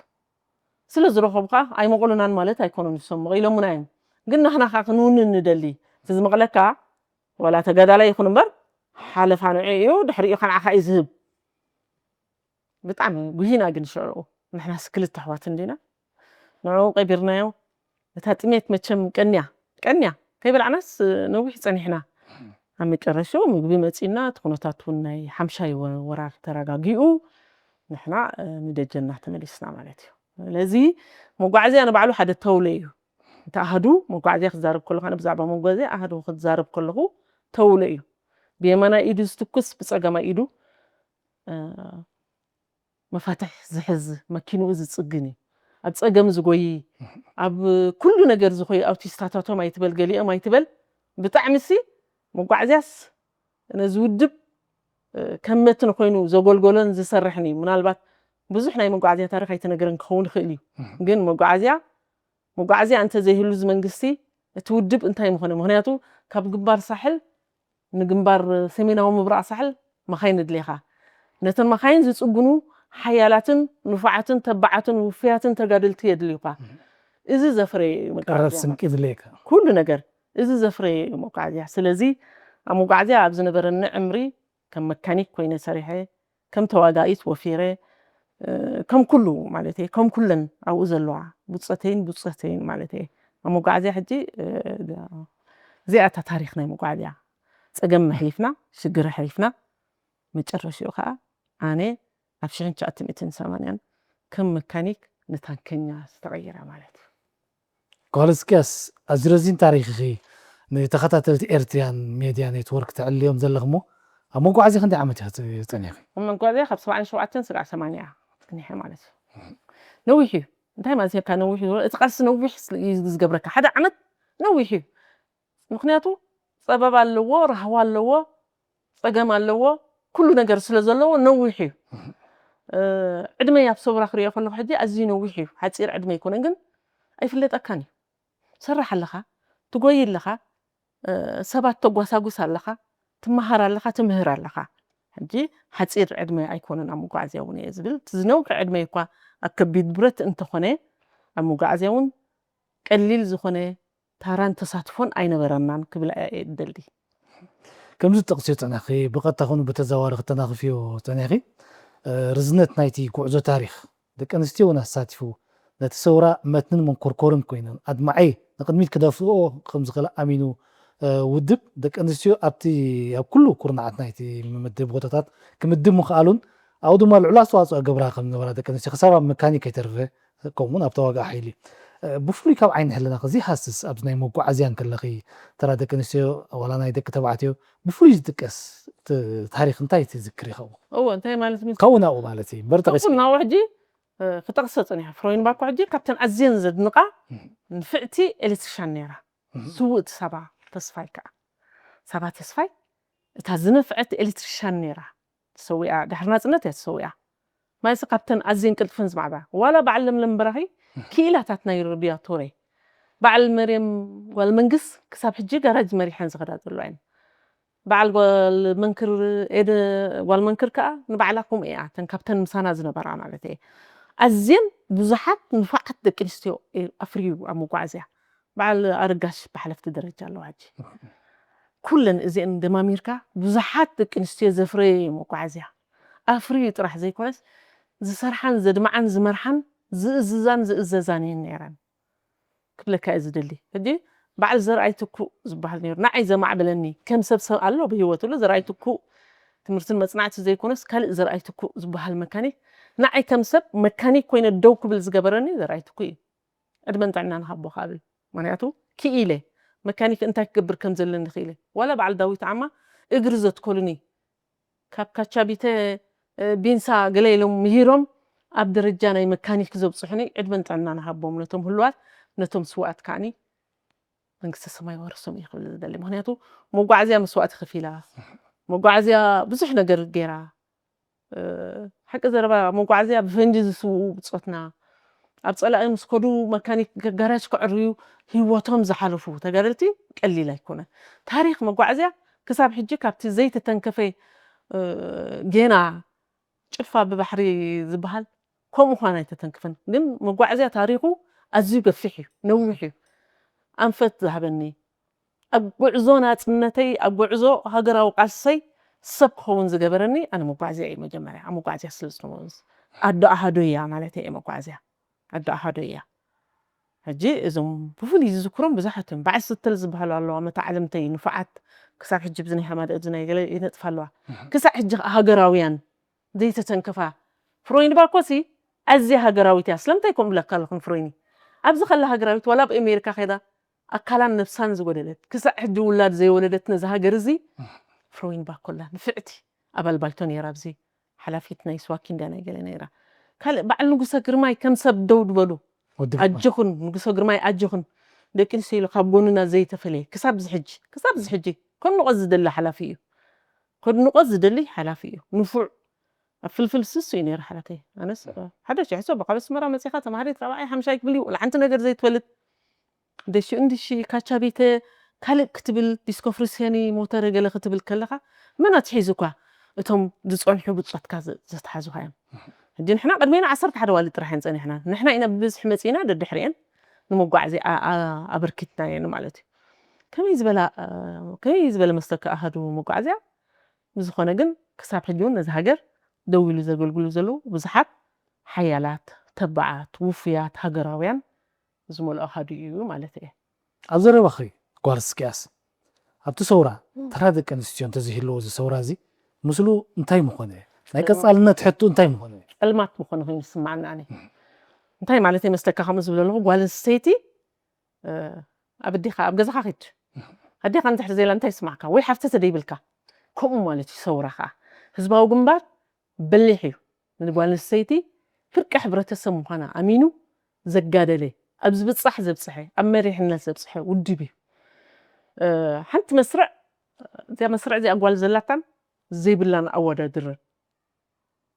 ስለ ዝረኸቡ ከዓ ኣይመቐሉናን ማለት ኣይኮኑን። ንሶም መቒሎምና እዮም ግን ናህና ከዓ ክንውንን ንደሊ እቲ ዝመቕለካ ዋላ ተጋዳላይ ይኹን እምበር ሓለፋ ንዑ እዩ ድሕሪኡ ከንዓኻ እዩ ዝህብ። ብጣዕሚ ጉሂና ግን ሽዑ ንሕናስ ክልተ ኣሕዋት እንዲና ንዑ ቀቢርናዮ። እታ ጥሜት መቸም ቀንያ ቀንያ ከይበላዕናስ ነዊሕ ጸኒሕና። ኣብ መጨረሽኡ ምግቢ መጺና እቲ ኩነታት እውን ናይ ሓምሻይ ወራር ተረጋጊኡ ንሕና ንደጀና ተመሊስና ማለት እዩ። ስለዚ መጓዓዝያ ንባዕሉ ሓደ ተውለ እዩ። እቲ ኣህዱ መጓዓዝያ ክዛረብ ከለኹ ኣነ ብዛዕባ መጓዓዝያ ኣህዱ ክዛረብ ከለኹ ተውለ እዩ። ብየማናይ ኢዱ ዝትኩስ ብጸጋማይ ኢዱ መፋትሕ ዝሕዝ መኪንኡ ዝጽግን እዩ። ኣብ ጸገም ዝጎይ ኣብ ኩሉ ነገር ዝኾዩ ኣውቲስታታቶም ኣይትበል ገሊኦም ኣይትበል ብጣዕሚ ሲ መጓዕዝያስ ነዚ ውድብ ከም መትን ኮይኑ ዘጎልጎሎን ዝሰርሕን እዩ። ምናልባት ብዙሕ ናይ መጓዕዝያ ታሪክ ኣይተነገረን ክኸውን ይኽእል እዩ። ግን መጓዕዝያ መጓዕዝያ እንተዘይህሉ እዚ መንግስቲ እቲ ውድብ እንታይ ምኾነ? ምኽንያቱ ካብ ግንባር ሳሕል ንግንባር ሰሜናዊ ምብራቕ ሳሕል መኻይን የድልየኻ። ነተን መኻይን ዝጽግኑ ሓያላትን ንፉዓትን ተባዓትን ውፉያትን ተጋደልቲ የድልዩኻ። እዚ ዘፍረየ እዩ መጓዓዝያ። ቀረብ ስንቂ ድለየካ። ኩሉ ነገር እዚ ዘፍረየ እዩ መጓዓዝያ። ስለዚ ኣብ መጓዓዝያ ኣብ ዝነበረኒ ዕምሪ ከም መካኒክ ኮይነ ሰሪሐ፣ ከም ተዋጋኢት ወፊረ፣ ከም ኩሉ ማለት እየ፣ ከም ኩለን ኣብኡ ዘለዋ ብጾተይን ብጾተይን ማለት እየ። ኣብ መጓዓዝያ ሕጂ እዚኣ እታ ታሪክ ናይ መጓዓዝያ ጸገም ኣሕሊፍና ሽግር ኣሕሊፍና መጨረሽኡ ከዓ ኣነ ኣብ ሽሕን ትሽዓተ ሚእትን ሰማንያን ከም መካኒክ ንታንከኛ ዝተቐየረ ማለት እዩ። ጓል እስኪያስ ኣዝዩ ረዚን ታሪክ ኢኺ ንተኸታተልቲ ኤርትርያን ሜድያ ኔትወርክ ተዕልዮም ዘለኽሞ ኣብ መጓዓዝያ ክንደይ ዓመት ኢኻ ጸኒሕኺ? ኣብ መጓዓዝያ ካብ ሰብዓን ሸውዓተን ስጋዕ ሰማንያ ጸኒሐ ማለት እዩ። ነዊሕ እዩ። እንታይ ማለት እዩ ነዊሕ እዩ? እቲ ቃልሲ ነዊሕ እዩ ዝገብረካ። ሓደ ዓመት ነዊሕ እዩ። ምክንያቱ ጸበባ ኣለዎ፣ ራህዋ ኣለዎ፣ ጸገም ኣለዎ፣ ኩሉ ነገር ስለ ዘለዎ ነዊሕ እዩ። ዕድመይ ኣብ ሰውራ ክሪኦ ከለኹ ሕጂ ኣዝዩ ነዊሕ እዩ። ሓፂር ዕድመ ኣይኮነን ግን ኣይፍለጠካን እዩ። ትሰርሕ ኣለኻ፣ ትጎይ ኣለኻ፣ ሰባት ተጓሳጉስ ኣለኻ፣ ትመሃር ኣለኻ፣ ትምህር ኣለኻ። ሕጂ ሓፂር ዕድመ ኣይኮነን ኣብ መጓዓዝያ እውን እየ ዝብል። እቲ ዝነውሐ ዕድመ እኳ ኣብ ከቢድ ብረት እንተኾነ ኣብ መጓዓዝያ እውን ቀሊል ዝኾነ ታራን ተሳትፎን ኣይነበረናን ክብል እየ እደሊ። ከምዚ ትጠቕስዮ ጸናኺ ብቐጥታ ኾኑ ብተዘዋዋሪ ክተናኽፍዮ ጸኒኺ ርዝነት ናይቲ ጉዕዞ ታሪኽ ደቂ ኣንስትዮ እውን ኣሳቲፉ ነቲ ሰውራ መትንን መንኮርኮርን ኮይነን ኣድማዒ ንቕድሚት ክደፍኦ ከም ዝኽእል ኣሚኑ ውድብ ደቂ ኣንስትዮ ኣብቲ ኣብ ኩሉ ኩርናዓት ናይቲ መመደቢ ቦታታት ክምድብ ምኽኣሉን ኣብኡ ድማ ልዑል ኣስተዋፅኦ ገብራ ከም ዝነበራ ደቂ ኣንስትዮ ክሳብ ኣብ መካኒክ ከይተርፈ ከምኡውን ኣብ ተዋጋእ ሓይሊ ብፍሉይ ካብ ዓይኒ ሕልና ከዚ ሃስስ ኣብዚ ናይ መጓዓዝያ እንከለኺ ተራ ደቂ ኣንስትዮ ዋላ ናይ ደቂ ተባዕትዮ ብፍሉይ ዝጥቀስ ታሪኽ እንታይ ትዝክር ይኸውን? እዎ እንታይ ማለት ካብኡ ናብኡ ማለት እዩ እምበር ጠቂስ ናብኡ ሕጂ ክጠቕሰ ፀኒሐ ፍሮይን ባኮ ሕጂ ካብተን ኣዝየን ዘድንቓ ንፍዕቲ ኤሌክትሪሻን ነይራ። ስውእቲ ሳባ ተስፋይ ከዓ ሳባ ተስፋይ እታ ዝነፍዐት ኤሌክትሪሻን ነይራ። ተሰዊኣ ድሕሪ ናፅነት እያ ተሰዊኣ። ማይሲ ካብተን ኣዝየን ቅልጥፈን ዝማዕባ ዋላ በዓል ለምለም በራኺ ክኢላታት ናይ ሩቢያቶሬ በዓል መርየም ጓል መንግስ ክሳብ ሕጂ ጋራጅ መሪሐን ዝኸዳ ዘሎ እየን። በዓል ጓል መንክር ኤደ ጓል መንክር ከዓ ንባዕላ ከምኡ እያ እተን ካብተን ምሳና ዝነበራ ማለት እየ። ኣዝየን ብዙሓት ንፋዓት ደቂ ኣንስትዮ ኣፍርዩ ኣብ መጓዓዝያ በዓል ኣረጋሽ ብሓለፍቲ ደረጃ ኣለዋ ሕጂ። ኩለን እዚአን ደማሚርካ ብዙሓት ደቂ ኣንስትዮ ዘፍረየ እዩ መጓዓዝያ። ኣፍርዩ ጥራሕ ዘይኮነስ ዝሰርሓን ዘድምዓን ዝመርሓን ዝእዝዛን ዝእዘዛን እየን ነይረን ክብለካ እየ ዝደሊ። ሕጂ በዓል ዘርኣይ ትኩእ ዝበሃል ነይሩ ንዓይ ዘማዕበለኒ ከም ሰብ ሰብ ኣሎ ብህይወት ሉ ዘርኣይ ትኩእ ትምህርትን መፅናዕቲ ዘይኮነስ ካልእ ዘርኣይ ትኩእ ዝበሃል መካኒክ ንዓይ ከም ሰብ መካኒክ ኮይነ ደው ክብል ዝገበረኒ ዘርኣይ ትኩእ እዩ። ዕድመን ጥዕናን ሃቦ ክብል ምክንያቱ ክኢለ መካኒክ እንታይ ክገብር ከም ዘለኒ ክኢለ ዋላ በዓል ዳዊት ዓማ እግሪ ዘትከሉኒ ካብ ካቻቢተ ቢንሳ ገለ ኢሎም ምሂሮም ኣብ ደረጃ ናይ መካኒክ ዘብፅሑኒ ዕድመን ጥዕናን ሃቦም ነቶም ህልዋት ነቶም ስውኣት ከዓኒ መንግስተ ሰማይ ወርሶም እየ ክብል ዝደሊ ምክንያቱ መጓዓዝያ መስዋእቲ ከፊላ መጓዓዝያ ብዙሕ ነገር ገይራ ሓቂ ዘረባ መጓዓዝያ ብፈንጂ ዝስውኡ ብፆትና ኣብ ፀላኢ ምስ ከዱ መካኒክ ጋራጅ ከዕርዩ ህይወቶም ዝሓለፉ ተጋደልቲ ቀሊል ኣይኮነን። ታሪኽ መጓዓዝያ ክሳብ ሕጂ ካብቲ ዘይተተንከፈ ጌና ጭፋ ብባሕሪ ዝበሃል ከምኡ ኳን ኣይተተንክፈን። ግን መጓዓዝያ ታሪኹ ኣዝዩ ገፊሕ እዩ፣ ነዊሕ እዩ። ኣንፈት ዝሃበኒ ኣብ ጉዕዞ ናጽነተይ ኣብ ጉዕዞ ሃገራዊ ቃልሰይ ሰብ ክኸውን ዝገበረኒ ኣነ መጓዓዝያ እዩ መጀመርያ ኣብ መጓዓዝያ ስለ ዝነበሩ ኣዶ ኣሃዶ እያ ማለት እየ መጓዓዝያ ኣዶ ኣሃዶ እያ ሕጂ እዞም ብፍሉይ ዝዝክሮም ብዙሓት እዮም በዓል ስተል ዝበሃሉ ኣለዋ መተዓለምተይ ንፉዓት ክሳብ ሕጂ ብዚ ናይ ሃማደእ እዚ ናይ ገለ ይነጥፋ ኣለዋ ክሳብ ሕጂ ሃገራውያን ዘይተተንከፋ ፍሮይን ባኮሲ ኣዝያ ሃገራዊት እያ ስለምንታይ ከምኡ ብለካ ኣለኹ ንፍሮይኒ ኣብዚ ከላ ሃገራዊት ዋላ ኣብ ኣሜሪካ ከይዳ ኣካላን ነብሳን ዝጎደለት ክሳዕ ሕጂ ውላድ ዘይወለደት ነዚ ሃገር እዚ ፍሮይን ባኮላ ንፍዕቲ ኣባል ባይቶ ነይራ ኣብዚ ሓላፊት ናይ ስዋኪንዳ ናይ ገለ ነይራ ካልእ በዓል ንጉሰ ግርማይ ከም ሰብ ደው ዝበሉ ኣጆኹን ንጉሰ ግርማይ ኣጆኹን ደቂ ኣንስትዮ ኢሉ ካብ ጎንና ዘይተፈለየ ክሳብ ዝሕጂ ክሳብ ዝሕጂ ከድንቆ ዝደሊ ሓላፊ እዩ ከድንቆ ዝደሊ ሓላፊ እዩ ንፉዕ ኣብ ፍልፍል ስሱ እዩ ነይሩ ሓላተይ ኣነስ ሓደ ሽሕ ሰብ ካብ ኣስመራ መፂኻ ተማሃሪት ራብዓይ ሓምሻይ ክፍሊ ወላ ሓንቲ ነገር ዘይትፈልጥ ደሽ እንድሺ ካቻ ቤተ ካልእ ክትብል ዲስኮፍሪስያኒ ሞተረ ገለ ክትብል ከለኻ መን ኣትሒዙ እኳ እቶም ዝፀንሑ ብፆትካ ዘትሓዙኻ እዮም ሕጂ ንሕና ቅድሜና ዓሰርተ ሓደ ዋሊ ጥራሕ እየን ፀኒሕና ንሕና ኢና ብብዝሒ መፂና ደድሕሪአን ንመጓዓዚ ኣበርኪትና እየን ማለት እዩ ከመይ ዝበላ ከመይ ዝበለ መስተካ ኣሃዱ መጓዓዝያ ብዝኾነ ግን ክሳብ ሕጂ እውን ነዚ ሃገር ደው ኢሉ ዘገልግሉ ዘለዉ ብዙሓት ሓያላት፣ ተባዓት፣ ውፉያት ሃገራውያን ዝመልኦ ኣሃዱ እዩ ማለት እየ። ኣብ ዘረባኺ ጓል እስቅያስ፣ ኣብቲ ሰውራ ተራ ደቂ ኣንስትዮ እንተዘይህልዎ እዚ ሰውራ እዚ ምስሉ እንታይ ምኾነ? ናይ ቀጻልነት ሕቱ እንታይ ምኾነ? ጸልማት ምኾነ ኮይኑ ዝስምዓኒ ኣነ። እንታይ ማለተይ መስለካ ከምኡ ዝብል ኣለኹ ጓል ኣንስተይቲ ኣብ ኣዴኻ ኣብ ገዛኻ ኺድ ኣዴኻ እንድሕር ዘላ እንታይ ይስማዕካ? ወይ ሓፍተ ተደይብልካ? ከምኡ ማለት እዩ ሰውራ ከዓ። ህዝባዊ ግንባር በሊሕ እዩ። ንጓል ኣንስተይቲ ፍርቂ ሕብረተሰብ ምዃና ኣሚኑ ዘጋደለ፣ ኣብ ዝብጻሕ ዘብጽሐ፣ ኣብ መሪሕነት ዘብጽሐ ውድብ እዩ። ሓንቲ መስርዕ፣ እዚኣ መስርዕ እዚኣ ጓል ዘላታን ዘይብላን ኣወዳድርን።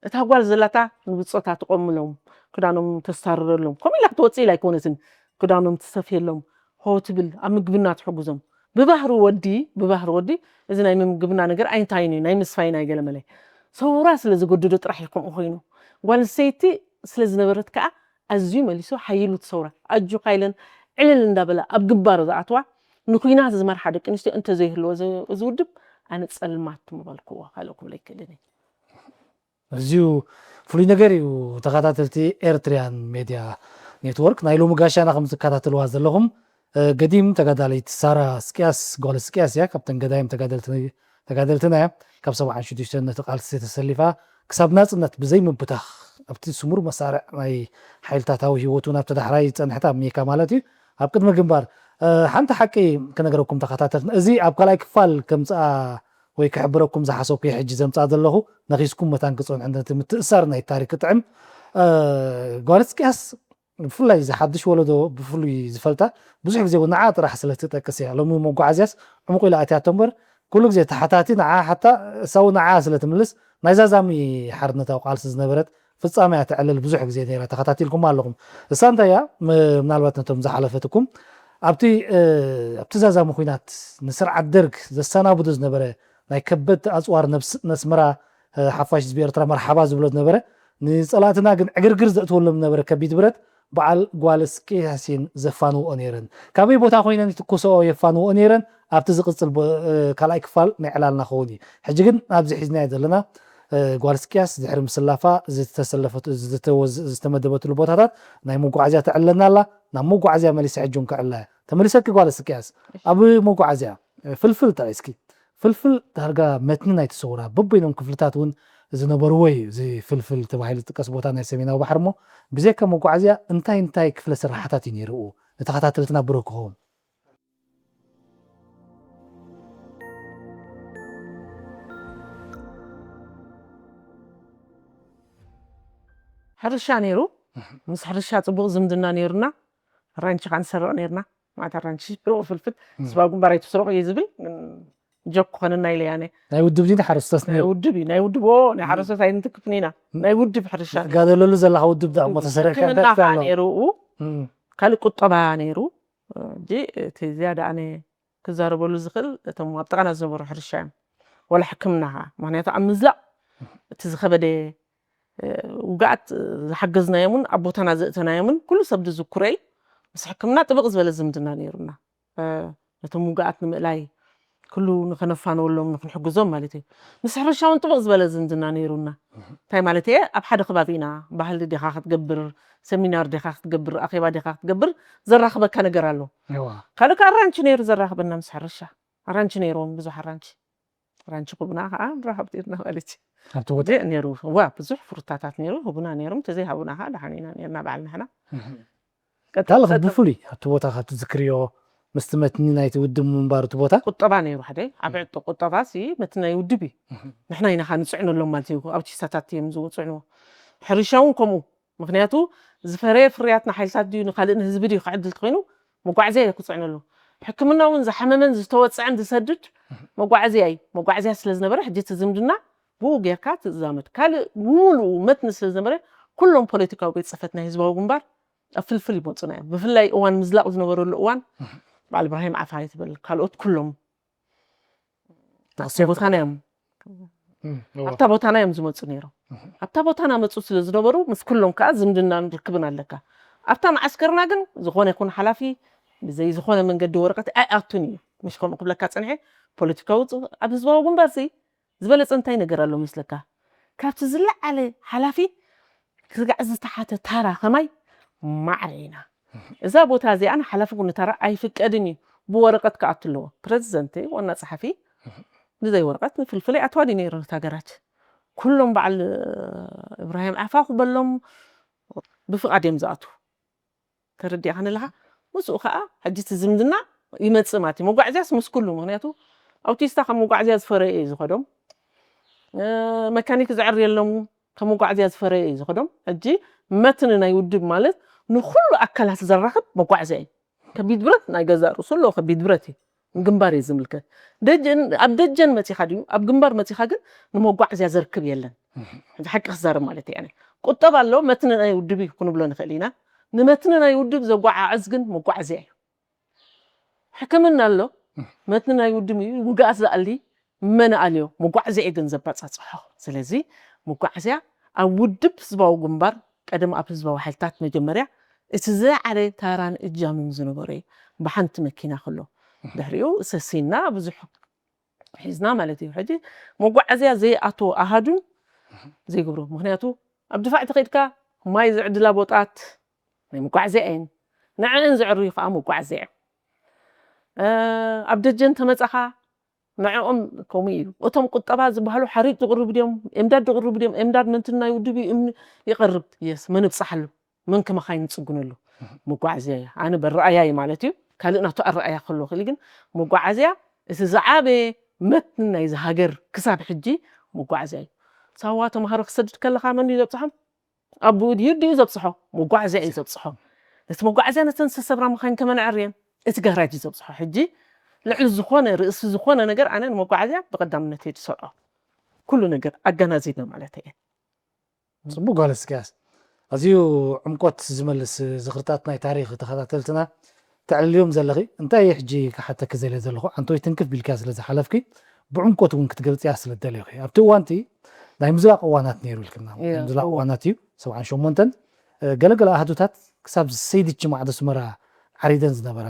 እታ ጓል ዘላታ ንብጾታ ትቆምሎም፣ ክዳኖም ተስታርረሎም፣ ከምኡ ኢላ ክትወጽእ ኢላ ኣይኮነትን። ክዳኖም ትሰፍየሎም፣ ሆ ትብል፣ ኣብ ምግብና ትሕጉዞም። ብባህሪ ወዲ ብባህሪ ወዲ እዚ ናይ ምግብና ነገር ኣይንታይን እዩ፣ ናይ ምስፋይን ኣይገለመለ። ሰውራ ስለ ዝገደዶ ጥራሕ እዩ ከምኡ ኮይኑ። ጓል ኣንስተይቲ ስለ ዝነበረት ከኣ ኣዝዩ መሊሱ ሓይሉ ትሰውራ። ኣጆኻ ኢለን ዕልል እንዳበላ ኣብ ግንባር ዝኣትዋ ንኩናት ዝመርሓ ደቂ ኣንስትዮ እንተዘይህልዎ እዚ ውድብ ኣነ ጸልማት ምበልክዎ፣ ካልእ ክብሎ ኣይክእልን እየ። እዚዩ ፍሉይ ነገር እዩ። ተኸታተልቲ ኤርትሪያን ሜድያ ኔትወርክ ናይ ሎሚ ጋሻና ከም ትከታተልዋ ዘለኹም ገዲም ተጋዳሊት ሳራ ስቅያስ ጓል ስቅያስ እያ። ካብተን ገዳይም ተጋደልትና እያ። ካብ ሰብዓን ሽዱሽተን ነቲ ቃልሲ ተሰሊፋ ክሳብ ናጽነት ብዘይ ምብታኽ ኣብቲ ስሙር መሳርዕ ናይ ሓይልታታዊ ህይወቱ ናብቲ ዳሕራይ ዝጸንሐት ኣብ ሜካ ማለት እዩ ኣብ ቅድሚ ግንባር ሓንቲ ሓቂ ክነገረኩም ተኸታተልትና እዚ ኣብ ካልኣይ ክፋል ከምጽኣ ወይ ክሕብረኩም ዝሓሰብኩ ሕጂ ዘምጻ ዘለኹ ነኺስኩም መታን ክጸንዑ ነቲ ምትእሳር ናይ ታሪክ ጥዕም ጓል ስቅያስ ብፍላይ ዝሓድሽ ወለዶ ብፍሉይ ዝፈልጣ ብዙሕ ግዜ እውን ንዓ ጥራሕ ስለ ትጠቅስ እያ ሎሚ መጓዓዝያስ ዕምቁ ኢላ ኣትያቶ እምበር ኩሉ ግዜ ተሓታቲ ንዓ ሓታ እሳ እውን ንዓ ስለ ትምልስ ናይ ዛዛሚ ሓርነታዊ ቃልሲ ዝነበረት ፍጻመ እያ ተዕልል ብዙሕ ግዜ ነይራ ተኸታቲልኩም ኣለኹም እሳ እንታይ እያ ምናልባት ነቶም ዝሓለፈትኩም ኣብቲ ኣብቲ ዛዛሚ ኩናት ንስርዓት ደርግ ዘሰናብዶ ዝነበረ ናይ ከበድቲ ኣፅዋር ነስመራ ሓፋሽ ህዝቢ ኤርትራ መርሓባ ዝብሎ ዝነበረ ንፀላእትና ግን ዕግርግር ዘእትወሎም ዝነበረ ከቢድ ብረት በዓል ጓል ስቅያስ እየን ዘፋንውኦ ነይረን። ካበይ ቦታ ኮይነን ይትኩስኦ የፋንውኦ ነይረን ኣብቲ ዝቕፅል ካልኣይ ክፋል ናይ ዕላልና ክኸውን እዩ። ሕጂ ግን ኣብዚ ሒዝናዮ ዘለና ጓል ስቅያስ ድሕሪ ምስላፋ ዝተመደበትሉ ቦታታት ናይ መጓዓዝያ ተዕልለና ኣላ። ናብ መጓዓዝያ መሊሰ ሕጂ እውን ከዕልላ እየ። ተመሊሰኪ ጓል ስቅያስ ኣብ መጓዓዝያ ፍልፍል ጥራይ እስኪ ፍልፍል ዳርጋ መትኒ ናይቲ ሰውራ በበይኖም ክፍልታት እውን ዝነበርዎ እዩ። እዚ ፍልፍል ተባሂሉ ዝጥቀስ ቦታ ናይ ሰሜናዊ ባሕሪ እሞ ብዘይካ መጓዓዝያ እንታይ እንታይ ክፍለ ስራሕታት እዩ ነይርኡ ንተኸታተልትና ብሩህ ክኸውን? ሕርሻ ነይሩ። ምስ ሕርሻ ፅቡቕ ዝምድና ነይሩና። ኣራንቺ ከዓ ንሰርቕ ነይርና። ማእታ ኣራንቺ ብርቑ ፍልፍል ስባ ጉንባር ኣይትስረቑ እየ ዝብል ጀክ ኮነና ኢለ ያነ ናይ ውድብ ድዩ ሓረስቶት ናይ ውድብ እዩ ናይ ውድብ ናይ ሓረስቶት ኣይንትክፍን ኢና ናይ ውድብ ሕርሻ ጋደለሉ ዘለካ ውድብ ዳ እሞ ተሰረቅካ ሕክምና ከዓ ነይሩ ካልእ ቁጠባ ነይሩ እንጂ እቲ ዝያዳ ኣነ ክዛረበሉ ዝኽእል እቶም ኣብ ጥቓና ዝነበሩ ሕርሻ እዮም ወላ ሕክምና ከዓ ምክንያቱ ኣብ ምዝላቕ እቲ ዝኸበደ ውግኣት ዝሓገዝናዮምን ኣብ ቦታና ዘእተናዮምን ኩሉ ሰብ ዝዝክሮ እዩ ምስ ሕክምና ጥብቕ ዝበለ ዝምድና ነይሩና ነቶም ውግኣት ንምእላይ ኩሉ ንኸነፋነወሎም ንክንሕግዞም ማለት እዩ ምስ ሕርሻ እውን ጥብቕ ዝበለ ዝምድና ነይሩና እንታይ ማለት እየ ኣብ ሓደ ከባቢ ኢና ባህሊ ዲኻ ክትገብር ሰሚናር ዲኻ ክትገብር ኣኼባ ዲኻ ክትገብር ዘራኽበካ ነገር ኣሎ ካልእ ከዓ ኣራንቺ ነይሩ ዘራኽበና ምስ ሕርሻ ኣራንቺ ነይርዎም ብዙሕ ኣራንቺ ኣራንቺ ክቡና ከዓ ንራኸብ ነይርና ማለት እዩ ኣብቲ ቦታ ነይሩ ዋ ብዙሕ ፍሩታታት ነይሩ ህቡና ነይሮም ተዘይሃቡና ከዓ ደሓን ኢና ነይርና በዓል ንሕና ካልእ ብፍሉይ ኣብቲ ቦታ ካብ ትዝክርዮ ምስቲ መትኒ ናይቲ ውድብ ምንባሩ እቲ ቦታ ቁጠባ ነይሩ ሓደ ዓቢ ዕጡ ቁጠባ ሲ መትኒ ናይ ውድብ እዩ ንሕና ኢና ከዓ ንፅዕነሎም ማለት እዩ ኣብ ቺሳታት እዮም ዝፅዕንዎ ሕርሻ እውን ከምኡ ምኽንያቱ ዝፈረየ ፍርያት ንሓይልታት ድዩ ንካልእ ንህዝቢ ድዩ ክዕድል ተኮይኑ መጓዕዝያ እዩ ክፅዕነሉ ሕክምና እውን ዝሓመመን ዝተወፀዐን ዝሰድድ መጓዕዝያ እዩ መጓዕዝያ ስለዝነበረ ሕጂ እቲ ዝምድና ብኡ ጌርካ ትዛመድ ካልእ ሙሉኡ መትኒ ስለዝነበረ ኩሎም ፖለቲካዊ ቤት ፅሕፈት ናይ ህዝባዊ ግንባር ኣብ ፍልፍል ይመፁና እዮም ብፍላይ እዋን ምዝላቕ ዝነበረሉ እዋን በዓል እብራሂም ዓፋ ይትበል ካልኦት ኩሎም ቦታና እዮም ኣብታ ቦታና እዮም ዝመፁ ነይሮም ኣብታ ቦታና መፁ ስለ ዝነበሩ ምስ ኩሎም ከዓ ዝምድናን ርክብን ኣለካ ኣብታ መዓስከርና ግን ዝኾነ ይኹን ሓላፊ ብዘይ ዝኾነ መንገዲ ወረቀት ኣይኣቱን እዩ ምሽ ከምኡ ክብለካ ፀንሐ ፖለቲካዊ ኣብ ህዝባዊ ግንባር ዝበለፀ እንታይ ነገር ኣሎ መስለካ ካብቲ ዝለዓለ ሓላፊ ክጋዕ ዝተሓተ ታራ ከማይ ማዕረ ኢና እዛ ቦታ እዚኣ ንሓላፊ ኩነታራ ኣይፍቀድን እዩ ብወረቀት ክኣቱ ኣለዎ ፕረዚደንት ዋና ፀሓፊ ብዘይ ወረቀት ንፍልፍል ኣይኣትዋን እዩ ነይሩ ነታ ገራጅ ኩሎም በዓል እብራሂም ዓፋ ክበሎም ብፍቃድ እዮም ዝኣትዉ ተረዲእካ ኣለካ ምስኡ ከዓ ሕጂ እቲ ዝምድና ይመጽእ ማለት እዩ። መጓዕዝያስ ምስ ኩሉ፣ ምኽንያቱ ኣውቲስታ ካብ መጓዕዝያ ዝፈረየ እዩ ዝኸዶም። እ፣ መካኒክ ዘዕርየሎም ካብ መጓዕዝያ ዝፈረየ እዩ ዝኸዶም። ሕጂ መትኒ ናይ ውድብ ማለት ንኹሉ ኣካላት ዘራኽብ መጓዕዝያ እዩ። ከቢድ ብረት ናይ ገዛእ ርእሱ ኣለዎ፣ ከቢድ ብረት እዩ። ግንባር እዩ ዝምልከት። ደጀን፣ ኣብ ደጀን መጺኻ ድዩ፣ ኣብ ግንባር መጺኻ ግን ንመጓዕዝያ ዘርክብ የለን። ሕጂ ሓቂ ክዛረብ ማለት እዩ። ቁጠባ ኣሎ፣ መትኒ ናይ ውድብ እዩ ክንብሎ ንኽእል ኢና። ንመትኒ ናይ ውድብ ዘጓዓዕዝ ግን መጓዕዝያ እዩ። ሕክምና ኣሎ፣ መትኒ ናይ ውድብ እዩ፣ ውግኣት ዝኣሊ መን ኣልዮ? መጓዕዝያ እዩ ግን ዘባጻጽሖ። ስለዚ መጓዕዝያ ኣብ ውድብ ህዝባዊ ግንባር፣ ቀደም ኣብ ህዝባዊ ሓይልታት መጀመርያ እቲ ዝለዓለ ታራን እጃምን ዝነበሮ እዩ። ብሓንቲ መኪና ከሎ፣ ድሕሪኡ ሰሲና ብዙሕ ሒዝና ማለት እዩ። ሕጂ መጓዓዝያ ዘይኣትዎ ኣሃዱን ዘይገብሮ። ምኽንያቱ ኣብ ድፋዕ ተኸይድካ ማይ ዝዕድላ ቦጣት ናይ መጓዓዝያ እየን። ንዕን ዘዕርዩ ከዓ መጓዓዝያ እዮም። እ፣ ኣብ ደጀን ተመጻኻ ንዕኦም ከምኡ እዩ። እቶም ቁጠባ ዝበሃሉ ሓሪጥ ዝቕርቡ ድዮም፣ ኤምዳድ ዝቕርቡ ድዮም፣ ኤምዳድ ምንትን ናይ ውድብ እዩ፣ እምኒ ይቐርብ፣ የስ፣ መን ይብጽሓሉ፣ መን ከመኻይን ይጽግነሉ። መጓዓዝያ እያ። ኣነ በረኣያይ ማለት እዩ። ካልእ ናቱ ኣረኣያ ክህልዎ ክእል፣ ግን መጓዓዝያ እቲ ዝዓበየ መትኒ ናይዚ ሃገር ክሳብ ሕጂ መጓዓዝያ እዩ። ሳዋ ተምሃሮ ክሰድድ ከለኻ መን እዩ ዘብጽሖም? ኣቦኡ ድዩ ድዩ ዘብጽሖ? መጓዓዝያ እዩ ዘብጽሖ። ነቲ መጓዓዝያ ነተን ዝተሰብራ መኻይን ከመን ኣዕርየን? እቲ ጋራጅ እዩ ዘብጽሖ። ሕጂ ልዕሊ ዝኾነ፣ ርእሲ ዝኾነ ነገር ኣነ ንመጓዓዝያ ብቐዳምነት እየ ዝሰጥኦ። ኩሉ ነገር ኣገናዚበ ማለት እየ። ጽቡቅ ጓል እስቅያስ። ኣዝዩ ዕምቆት ዝመልስ ዝኽርታት ናይ ታሪኽ ተኸታተልትና ተዕልልዮም ዘለኺ። እንታይ እየ ሕጂ ክሓተኪ ዘለ ዘለኹ? ኣንቶይ ትንክፍ ቢልካ ስለ ዝሓለፍኪ፣ ብዕምቆት እውን ክትገልጽያ ስለ እደለኹ እየ። ኣብቲ እዋንቲ ናይ ምዝላቕ እዋናት ነይሩ ኢልክና። እየ፣ ናይ ምዝላቕ እዎ። እዋናት እዩ። ሰብዓን ሸሞንተን፣ እ፣ ገለገለ ኣሃዱታት ክሳብ ሰይድቺ ማዕዶ ኣስመራ ዓሪደን ዝነበራ፣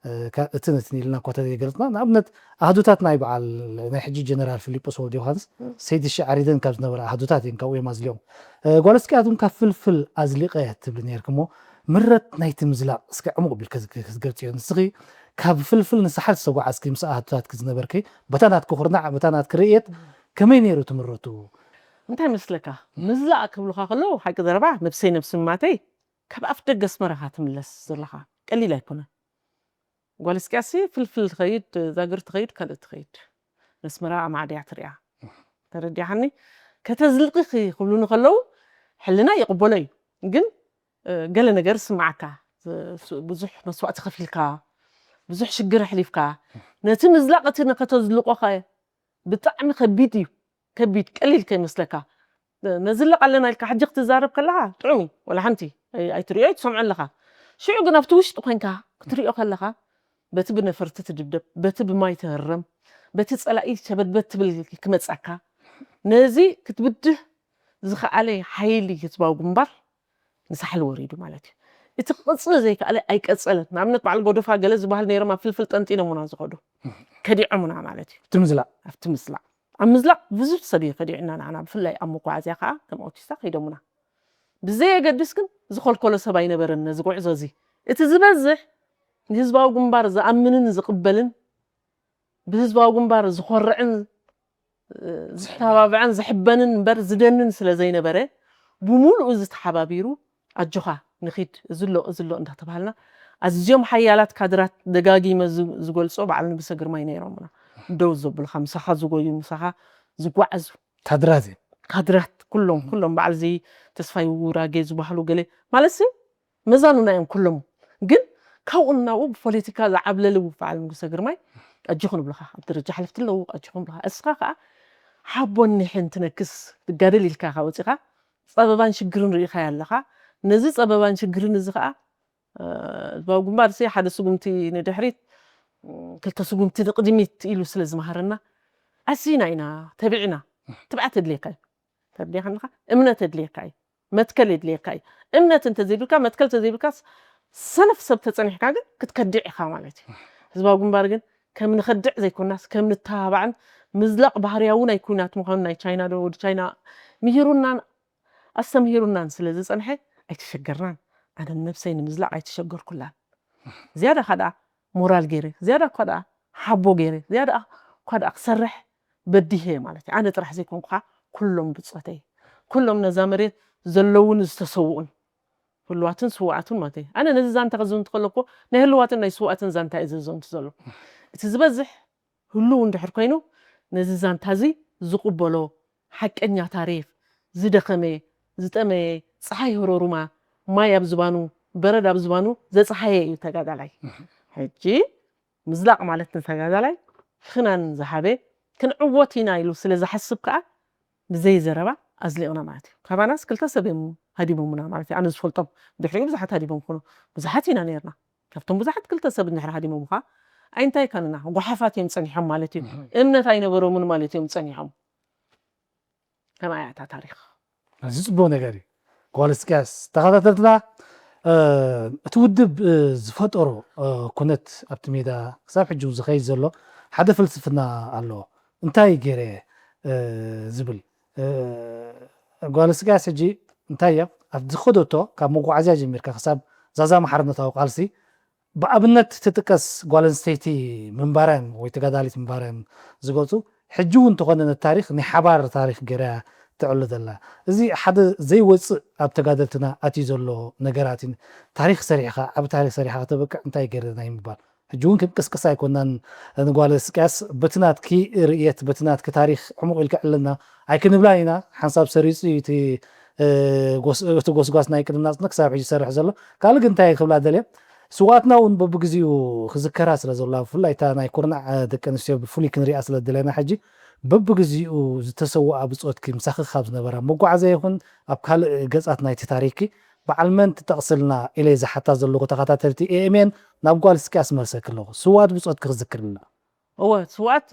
እ፣ ካ-፣ እትን እትን ኢልና እኳ ተዘይገለጽና፣ ንኣብነት ኣሃዱታት ናይ በዓል ናይ ሕጂ ጀነራል ፊሊጶስ ወልደ ዮሃንስ፣ እ። ሰይድቺ ዓሪደን ካብ ዝነበራ ኣሃዱታት እየን፣ ካብኡ እዮም ኣዝሊቖም። እ፣ ጓል እስቅያስ እውን ካብ ፍልፍል ኣዝሊቐ ትብሊ ነይርኪ እሞ፣ ምረት ናይቲ ምዝላቕ እስከ ዕሙቕ ቢልኪ ክትግ-፣ ክትገልጽዮ። ንስኺ ካብ ፍልፍል ንሳሕል ዝተጓዓዝኪ ምስ ኣሃዱታትኪ ዝነበርኪ፣ በታ ናትኪ ኩርናዕ፣ በታ ናትኪ ርእየት፣ ከመይ ነይሩ ትምረቱ? እንታይ መስለካ? ምዝላቕ ክብሉኻ ከለዉ፣ ሓቂ ዘረባ፣ ነብሰይ ነብሲ ማተይ፣ ካብ ኣፍ ደገ ኣስመራ ኢኻ ትምለስ ዘለኻ። ቀሊል ኣይኮነን። ጓል እስቅያስ ፍልፍል ትኸይድ፣ ዛግር ትኸይድ፣ ካልእ ትኸይድ። ነስመራ ኣማዕድያ ትሪኣ። ተረዲሓኒ? ከተዝልቂ ክብሉኒ ከለዉ፣ ሕልና ይቕበሎ እዩ። ግን፣ እ፣ ገለ ነገር ስምዓካ። ዝ-፣ ስ-፣ ብዙሕ መስዋእቲ ከፊልካ፣ ብዙሕ ሽግር ኣሕሊፍካ፣ ነቲ ምዝላቕ እቲ ንከተዝልቆ ኸ ብጣዕሚ ከቢድ እዩ። ከቢድ፣ ቀሊል ከይመስለካ። ነዝልቕ ኣለና ኢልካ ሕጂ ክትዛረብ ከለኻ ጥዑም እዩ። ወላ ሓንቲ ኣይ-፣ ኣይትሪኦ፣ ኣይትሰምዖ ኣለኻ። ሽዑ ግን ኣብቲ ውሽጢ ኮይንካ ክትሪኦ ከለኻ፣ በቲ ብነፈርቲ ትድብደብ፣ በቲ ብማይ ትህረም፣ በቲ ጸላኢ ሸበድበድ ትብል ክመጻካ፣ ነዚ ክትብድህ ዝኸኣለ ሓይሊ ህዝባዊ ግንባር ንሳሕል ወሪዱ ማለት እዩ። እቲ ክቕጽል ዘይከኣለ ኣይቀጸለን። ንኣብነት በዓል ጎደፋ ገለ ዝበሃል ነይሮም ኣብ ፍልፍል ጠንጢኖምና ዝኸዱ። ከዲዖምና ማለት እዩ። እቲ ምዝላቕ። ኣብቲ ምዝላቕ። ኣብ ምዝላቕ ብዙሕ ሰብ እዩ ከዲዑና ንዓና፣ ብፍላይ ኣብ መጓዓዝያ ከኣ ከም ኣውቲስታ ከይዶምና። ብዘየገድስ ግን ዝኸልከሎ ሰብ ኣይነበረን ነዚ ጉዕዞ እዚ። እቲ ዝበዝሕ ንህዝባዊ ግንባር ዝኣምንን ዝቕበልን፣ ብህዝባዊ ግንባር ዝኾርዕን፣ እ፣ ዝተባብዐን ዝሕበንን እምበር ዝደንን ስለ ዘይነበረ፣ ብምሉኡ ዝተሓባቢሩ ኣጆኻ ንኺድ፣ እዚ ኣሎ፣ እዚ ኣሎ እንዳተባሃልና፣ ኣዝዮም ሓያላት ካድራት ደጋጊመ ዝ-፣ ዝገልጾ በዓል ንጉሰ ግርማይ ነይሮምና። ደው ዘብሉኻ፣ ምሳኻ ዝጎዩ፣ ምሳኻ ዝጓዓዙ። ካድራት እዮም። ካድራት ኩሎም፣ ኩሎም በዓል እዚ ተስፋይ ውራጌ ዝበሃሉ ገለ፣ ማለትሲ መዛኑና እዮም ኩሎም። ግን ካብኡ ናብኡ ብፖለቲካ ዝዓብለሉ በዓል ንጉሰ ግርማይ ኣጆኹ ንብሉኻ። ኣብ ደረጃ ሓለፍቲ ኣለዉ፣ ኣጆኹ ንብሉኻ። እስኻ ከኣ ሓቦን ኒሕን ትነክስ፣ ትጋደል ኢልካ ኢኻ ወጺኻ፣ ጸበባን ሽግርን ርኢኻዮ ኣለኻ። ነዚ ጸበባን ሽግርን እዚ ከኣ፣ እ፣ ህዝባዊ ግንባርሲ ሓደ ስጉምቲ ንድሕሪት፣ እ፣ ክልተ ስጉምቲ ንቕድሚት ኢሉ ስለ ዝመሃረና፣ ኣዚና ኢና ተቢዕና። ትብዓት የድልየካ እዩ። ተረዲእካ ኣለኻ? እምነት የድልየካ እዩ። መትከል የድልየካ እዩ። እምነት እንተዘይብልካ፣ መትከል እንተዘይብልካስ፣ ሰነፍ ሰብ ተጸኒሕካ ግን ክትከድዕ ኢኻ ማለት እዩ። ህዝባዊ ግንባር ግን ከም ንኸድዕ ዘይኮናስ፣ ከም ንተባባዕን ምዝላቕ ባህርያዊ ናይ ኲናት ምዃኑ ናይ ቻይና ዶ ወዲ ቻይና ምሂሩናን ኣስተምሂሩናን ስለ ዝጸንሐ ኣይተሸገርናን። ኣነ ንነብሰይ ንምዝላቕ ኣይተሸገርኩላን። ዝያዳ እኳ ደኣ ሞራል ገይረ፣ ዝያዳ እኳ ደኣ ሓቦ ገይረ፣ ዝያዳ እኳ ደኣ ክሰርሕ በዲሄ ማለት እዩ። ኣነ ጥራሕ ዘይኮንኩ ኸኣ ኩሎም ብጾተይ፣ ኩሎም ነዛ መሬት ዘለዉን ዝተሰውኡን፣ ህሉዋትን ስውኣትን ማለት እዩ። ኣነ ነዚ ዛንታ ክዝንት ከለኩ ናይ ህሉዋትን ናይ ስውኣትን ዛንታ እዩ ዝዘንቱ ዘሎ። እቲ ዝበዝሕ ህሉው እንድሕር ኮይኑ ነዚ ዛንታ እዚ ዝቕበሎ ሓቀኛ ታሪኽ ዝደኸመ ዝጠመየ ፀሓይ ህሮሩማ ማይ ኣብ ዝባኑ በረድ ኣብ ዝባኑ ዘፀሃየ እዩ ተጋዳላይ። ሕጂ ምዝላቕ ማለት ንተጋዳላይ ፍናን ዝሃበ ክንዕወት ኢና ኢሉ ስለ ዝሓስብ ከዓ ብዘይ ዘረባ ኣዝሊቕና ማለት እዩ። ካባናስ ክልተ ሰብ እዮም ሃዲሞምና ማለት እዩ። ኣነ ዝፈልጦም ድሕሪኡ ብዙሓት ሃዲሞም ክኾኑ ብዙሓት ኢና ነርና። ካብቶም ብዙሓት ክልተ ሰብ እንድሕር ሃዲሞም ከዓ ኣይንታይ ካንና ጓሓፋት እዮም ፀኒሖም ማለት እዩ። እምነት ኣይነበሮምን ማለት እዮም ፀኒሖም። ከማያ እታ ታሪኽ እዚ ፅቡቅ ነገር እዩ። ጓል እስቅያስ ተኸታተልትና እቲ ውድብ ዝፈጠሮ ኩነት ኣብቲ ሜዳ ክሳብ ሕጂ ዝኸይድ ዘሎ ሓደ ፍልስፍና ኣለዎ። እንታይ ገይረ ዝብል ጓል እስቅያስ ሕጂ እንታይ እያ ኣብ ዝኸደቶ ካብ መጓዓዝያ ጀሚርካ ክሳብ ዛዛ ማሕርነታዊ ቃልሲ ብኣብነት ትጥቀስ ጓል ኣንስተይቲ ምንባረን ወይ ተጋዳሊት ምንባረን ዝገልፁ ሕጂ እውን እንተኾነ ነቲ ታሪኽ ናይ ሓባር ታሪኽ ገይራ ትዕሎ ዘላ። እዚ ሓደ ዘይወፅእ ኣብ ተጋደልትና ኣትዩ ዘሎ ነገራት እዩ። ታሪኽ ሰሪሕኻ ዓቢ ታሪኽ ሰሪሕኻ ከተበቅዕ እንታይ ገይረ ናይ ምባል ሕጂ እውን ክንቅስቅስ ኣይኮናን። ንጓል እስቅያስ በቲ ናትኪ ርእየት በቲ ናትኪ ታሪኽ ዕሙቕ ኢልካ ዕለና ኣይክንብላን ኢና። ሓንሳብ ሰሪፁ እዩ እቲ እቲ ጎስጓስ ናይ ቅድም ናፅነት ክሳብ ሕጂ ይሰርሕ ዘሎ። ካልእ ግን እንታይ ክብላ ደልየ ስውኣትና እውን በብግዚኡ ክዝከራ ስለ ዘለዋ ብፍላይ እታ ናይ ኩርናዕ ደቂ ኣንስትዮ ብፍሉይ ክንሪኣ ስለ ደለና ሕጂ በብግዚኡ ዝተሰውኣ ብፆትኪ ምሳኺ ካብ ዝነበራ መጓዓዝያ ይኹን ኣብ ካልእ ገፃት ናይቲ ታሪክኪ በዓል መን ትጠቕስልና ኢለ ዝሓታ ዘለኹ ተኸታተልቲ ኤኤምኤን ናብ ጓል እስቅያስ መልሰኪ ኣለኹ። ስውኣት ብፆትኪ ክዝክርልና። እወ ስውኣት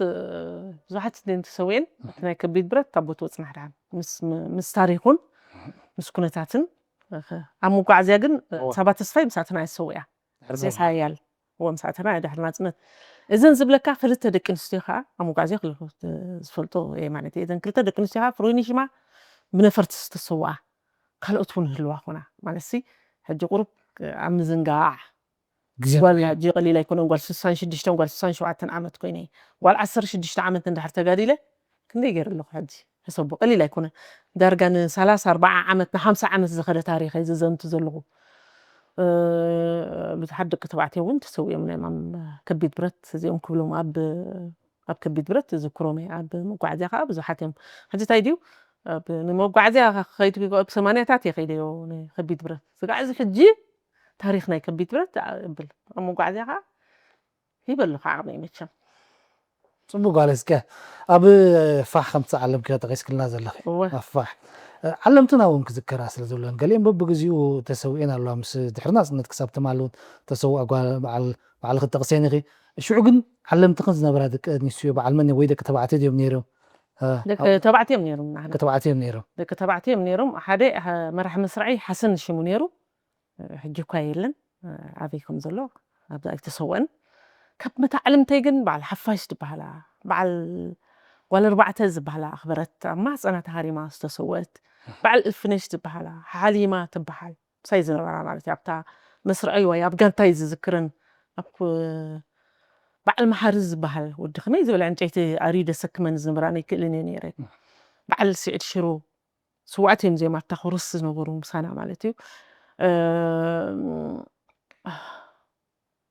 ብዙሓት እየን ተሰዊኤን እቲ ናይ ከቢድ ብረት ካብ ቦትኡ ፅናሕ ደሓን ምስ ታሪኹን ምስ ኩነታትን ኣብ መጓዓዝያ ግን ሳባ ተስፋይ ምሳትና እያ ዝሰውያ። ሴስ ሓያል እወ ምሳትና እያ ድሕሪ ናፅነት እዘን ዝብለካ ክልተ ደቂ ኣንስትዮ ከዓ ኣብ መጓዓዝያ ክልተ ዝፈልጦ እየ ማለት እየ እዘን ክልተ ደቂ ኣንስትዮ ከዓ ፍሩይኒ ሽማ ብነፈርቲ ዝተሰውኣ ካልኦት እውን ህልዋ ኮና ማለት ሕጂ ቁሩብ ኣብ ምዝንጋዕ ጓል ሕጂ ቀሊል ኣይኮነን ጓል ስሳን ሽዱሽተን ጓል ስሳን ሸውዓተን ዓመት ኮይነ ጓል ዓሰርተ ሽዱሽተ ዓመት እንድሕር ተጋዲለ ክንደይ ገይረ ኣለኹ ሕጂ ሕሰቦ ቀሊል ኣይኮነን ዳርጋ ንሰላሳ ኣርባዓ ዓመት ንሓምሳ ዓመት ዝኸደ ታሪኸ ዝዘንቱ ዘለኹ ብዙሓት ደቂ ተባዕትዮ እውን ተሰዊኦም ናይ ማም ከቢድ ብረት እዚኦም ክብሎም ኣብ ኣብ ከቢድ ብረት ዝዝክሮም እየ ኣብ መጓዓዝያ ከዓ ብዙሓት እዮም ሕጂ እንታይ ድዩ ንመጓዓዝያ ከይድ ሰማንያታት እየ ከይደዮ ከቢድ ብረት ስጋዕ እዚ ሕጂ ታሪኽ ናይ ከቢድ ብረት ብል ኣብ መጓዓዝያ ከዓ ይበልኹ ዓቕመይ መቸም ፅቡቅ ጓል እስከ ኣብ ፋሕ ከም ትዓለምክዮ ጠቂስክልና ዘለኺ እወ ኣብ ፋሕ ዓለምትና እውን ክዝከራ ስለ ዘለወን ገሊአን በብግዚኡ ተሰዊኤን ኣለዋ ምስ ድሕሪ ናፅነት ክሳብ ትማሊ እውን ተሰውኣ ጓል በዓል በዓል ክትጠቅስየን ኢኺ ሽዑ ግን ዓለምትኽን ዝነበራ ደቂ ኣንስትዮ በዓል መን ወይ ደቂ ተባዕትዮ ድዮም ነይሮም ደቂ ተባዕትዮም ነይሮም ንዓና ደቂ ተባዕትዮ እዮም ነይሮም ደቂ ተባዕትዮ እዮም ነይሮም ሓደ መራሒ መስራዒ ሓሰን ሽሙ ነይሩ ሕጂ እኳ የለን ኣበይ ከም ዘሎ ኣብዛ ኣይተሰወአን ካብ መታዕልምተይ ግን በዓል ሓፋሽ ዝበሃላ በዓል ጓል ኣርባዕተ ዝበሃላ ኣኽበረት ኣብ ማህፀና ተሃሪማ ዝተሰወት በዓል እልፍነሽ ዝበሃላ ሓሊማ ትበሃል ምሳይ ዝነበራ ማለት እዩ ኣብታ መስርዐይ ወይ ኣብ ጋንታይ ዝዝክረን ኣብ በዓል መሓሪ ዝበሃል ወዲ ከመይ ዝበለ ዕንጨይቲ ኣርዩ ደሰክመን ዝነበራ ናይ ክእልን እየ ነይረ በዓል ስዒድ ሽሩ ስውኣት እዮም እዚኦም ኣብታ ኮርስ ዝነበሩ ምሳና ማለት እዩ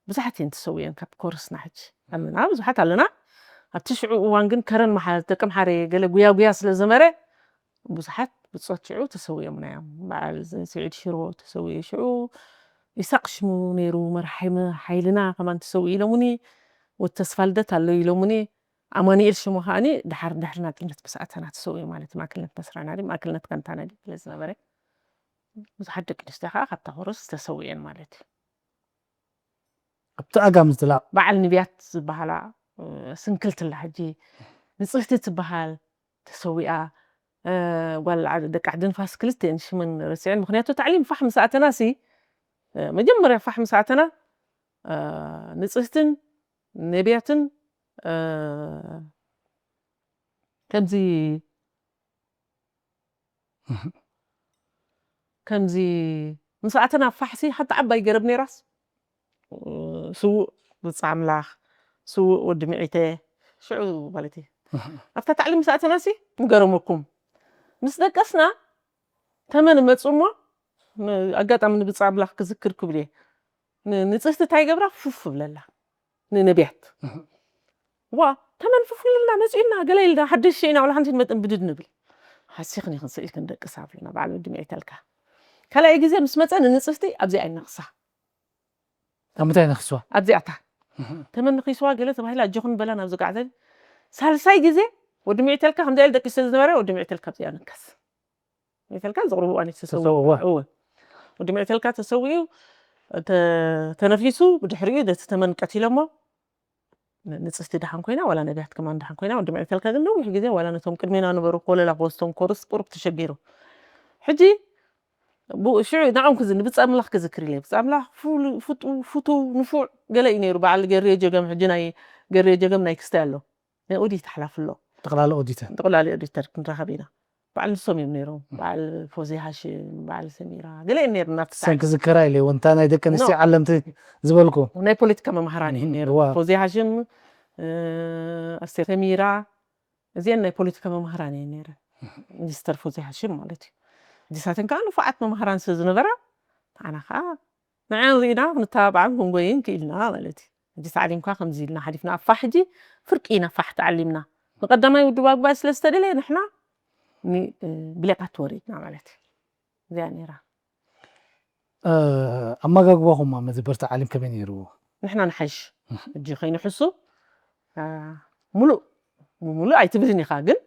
ብዙሓት እየን ተሰዊአን ካብ ኮርስና ሕጂ ኣለና ብዙሓት ኣለና ኣብቲ ሽዑ እዋን ግን ከረን መሓ ደቂ መሓረ ገለ ጉያ ጉያ ስለ ዘመረ ብዙሓት ብፆት ሽዑ ተሰዊኦምና እዮም በዓል ስዒድ ሽሮ ተሰዊኡ ሽዑ ይሳቅ ሽሙ ነይሩ መርሓይ ሓይልና ከማን ተሰዊኡ ኢሎሙኒ ወተስፋ ልደት ኣሎ ኢሎሙኒ ኣማኒኤል ሽሙ ከዓኒ ድሓር ድሕሪ ናፅነት ምስ ኣተና ተሰዊኡ ማለት እዩ። ማእከልነት መስራና ድዩ ማእከልነት ጋንታና ድዩ ስለ ዝነበረ ብዙሓት ደቂ ኣንስትዮ ከዓ ካብታ ኮረስ ተሰዊኤን ማለት እዩ። ኣብቲ ኣጋ ምዝላቕ በዓል ንብያት ዝበሃላ ስንክልትላ ሕጂ ንፅህቲ ትበሃል ተሰዊኣ ጓል ደቂ ዓዲ ንፋስ ክልተ እየን ሽመን ረሲዐን ምክንያቱ ታዕሊም ፋሕ ምስ ኣተና ሲ መጀመርያ ፋሕ ምስ ኣተና ንፅህትን ነቢያትን ከምዚ ከምዚ ምስ ኣተና ፋሕሲ ሓንቲ ዓባይ ገረብ ነይራስ ስዉእ ብፃ ኣምላኽ ስዉእ ወዲ ሚዒተ ሽዑ ማለት እዩ ኣብታ ታዕሊም ምስ ኣተናሲ ንገረመኩም ምስ ደቀስና ተመን መፁ እሞ ኣጋጣሚ ንብጻ ኣምላኽ ክዝክር ክብል እየ። ንጽህቲ እንታይ ገብራ ፉፍ ብለላ ንነቢያት። ዋ ተመን ፉፍ ኢልና መጺእና ገለ ኢልና ሓደሽ ሸይና ወላ ሓንቲ ንመጥን ብድድ ንብል። ሃሲኽን ይኽን ስኢልክን ደቅስ ኣብልና በዓል ወዲ ሚዒተልካ። ካልኣይ ግዜ ምስ መጸ ንንጽህቲ ኣብዚኣ ይነኽሳ። ኣብ ምንታይ ነኽስዋ? ኣብዚኣታ። ተመን ንኺስዋ ገለ ተባሂላ ኣጆኽን በላ ናብ ዝጋዕዘ። ሳልሳይ ግዜ ወዲ ሚዒተልካ ከምዚኣ ኢሉ ደቂስ ዝነበረ ወዲ ሚዒተልካ ኣብዚኣ ነከስ። ሚዒተልካ ዝቕርቡ እዋን ተሰውዋ። እወ። ወዲ ሚዒተልካ ተሰዊኡ ተነፊሱ ብድሕሪኡ ነቲ ተመን ቀቲሎሞ። ንጽህቲ ደሓን ኮይና ዋላ ነቢያት ከማን ደሓን ኮይና ወዲ ሚዒተልካ ግን ነዊሕ ግዜ ዋላ ነቶም ቅድሜና ነበሩ ኮለላ ክወስቶም ኮርስ ቁሩብ ተሸጊሩ። ሕጂ ሽዑ ንዕኦም ክዝ ንብጻ ኣምላኽ ክዝክር ኢለ ብጻ ኣምላኽ ፍቱ ፍቱ ንፉዕ ገለ እዩ ነይሩ በዓል ገሬ ጀገም ሕጂ ናይ ገሬ ጀገም ናይ ክስታይ ኣሎ ናይ ኦዲት ሓላፊ ኣሎ ጠቕላላ ኦዲተር ጠቕላላ ኦዲተር ክንራኸብ ኢና በዓል ንሶም እዮም ነይሮም በዓል ፎዚ ሃሽም በዓል ሰሚራ ገለ እዮም ነይሩ ናብቲ ሰን ክዝከራ ኢለ ወንታ ናይ ደቂ ኣንስትዮ ዓለምቲ ዝበልኩ ናይ ፖለቲካ መምሃራን እዩ ነይሩ ፎዚ ሃሽም ኣስቴር ሰሚራ እዚአን ናይ ፖለቲካ መምሃራን እየን ነይረን ሚኒስተር ፎዚ ሃሽም ማለት እዩ እዚሳተን ከዓ ንፉዓት መምሃራን ስለ ዝነበራ ንዓና ከዓ ንዐን ርኢና ክንተባብዓን ክንጎይን ክኢልና ማለት እዩ ሕጂ ተዓሊምካ ከምዚ ኢልና ሓሊፍና ኣብ ፋሕ ሕጂ ፍርቂ ኢና ፋሕ ተዓሊምና ንቀዳማይ ውድባ ጉባኤ ስለ ዝተደለየ ንሕና ብሌቃት ወሪድና ማለት እዩ እዚኣ ነይራ ኣመጋግባኹም ኣብ መደበር ተዓሊም ከመይ ነይሩ? ንሕና ንሓይሽ ሕጂ ከይንሕሱ ሙሉእ ሙሉእ ኣይትብልን ኢኻ ግን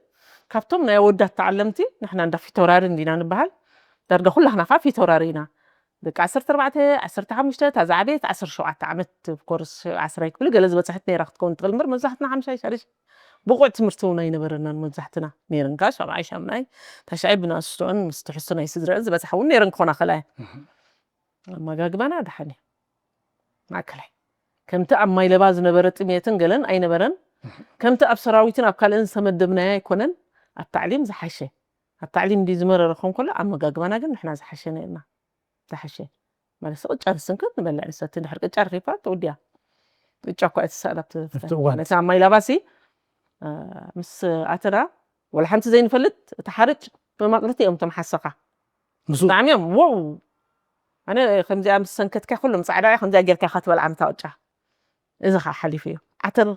ካብቶም ናይ ኣወዳት ተዓለምቲ ንሕና እንዳ ፊተውራሪ እንዲና ንበሃል ዳርጋ ኩላኽና ከዓ ፊተውራሪ ኢና ደቂ ዓሰርተ ኣርባዕተ ዓሰርተ ሓሙሽተ እታ ዝዓበየት ዓሰርተ ሸውዓተ ዓመት ኮርስ ዓስራይ ክፍሊ ገለ ዝበፅሐት ነይራ ክትከውን ትኽእል እምበር መብዛሕትና ሓምሻይ ሻድሽ ብቑዕ ትምህርቲ እውን ኣይነበረናን መብዛሕትና ነይረን ከዓ ሻብዓይ ሻምናይ ታሽዓይ ብንኣሽቶአን ምስ ትሕዝቶ ናይ ስድረአን ዝበፅሓ እውን ነይረን ክኾና ከላ ኣመጋግባና ደሓን እዩ ማእከላይ ከምቲ ኣብ ማይለባ ዝነበረ ጥሜትን ገለን ኣይነበረን ከምቲ ኣብ ሰራዊትን ኣብ ካልእን ዝተመደብናዮ ኣይኮነን ኣብ ታዕሊም ዝሓሸ ኣብ ታዕሊም እንዲ ዝመረረ ክኾን ከሎ ኣመጋግባና ግን ንሕና ዝሓሸ ነርና ዝሓሸ ማለት ቅጫ ንስንክት ንበልዕ ንሰቲ ድሕር ቅጫ ረኺብካ ተወዲያ ቅጫ እኳ እትሰኣል ኣብቲ ነቲ ኣብ ማይላባሲ ምስ ኣተና ወላ ሓንቲ ዘይንፈልጥ እቲ ሓርጭ መማቕርቲ እዮም እቶም ሓሰኻ ብጣዕሚ እዮም ዎው ኣነ ከምዚኣ ምስ ሰንከትካ ኩሎም ፃዕዳ እያ ከምዚኣ ጌርካ ኢኻ ትበልዓ ምታ ቅጫ እዚ ከዓ ሓሊፉ እዩ ዓተር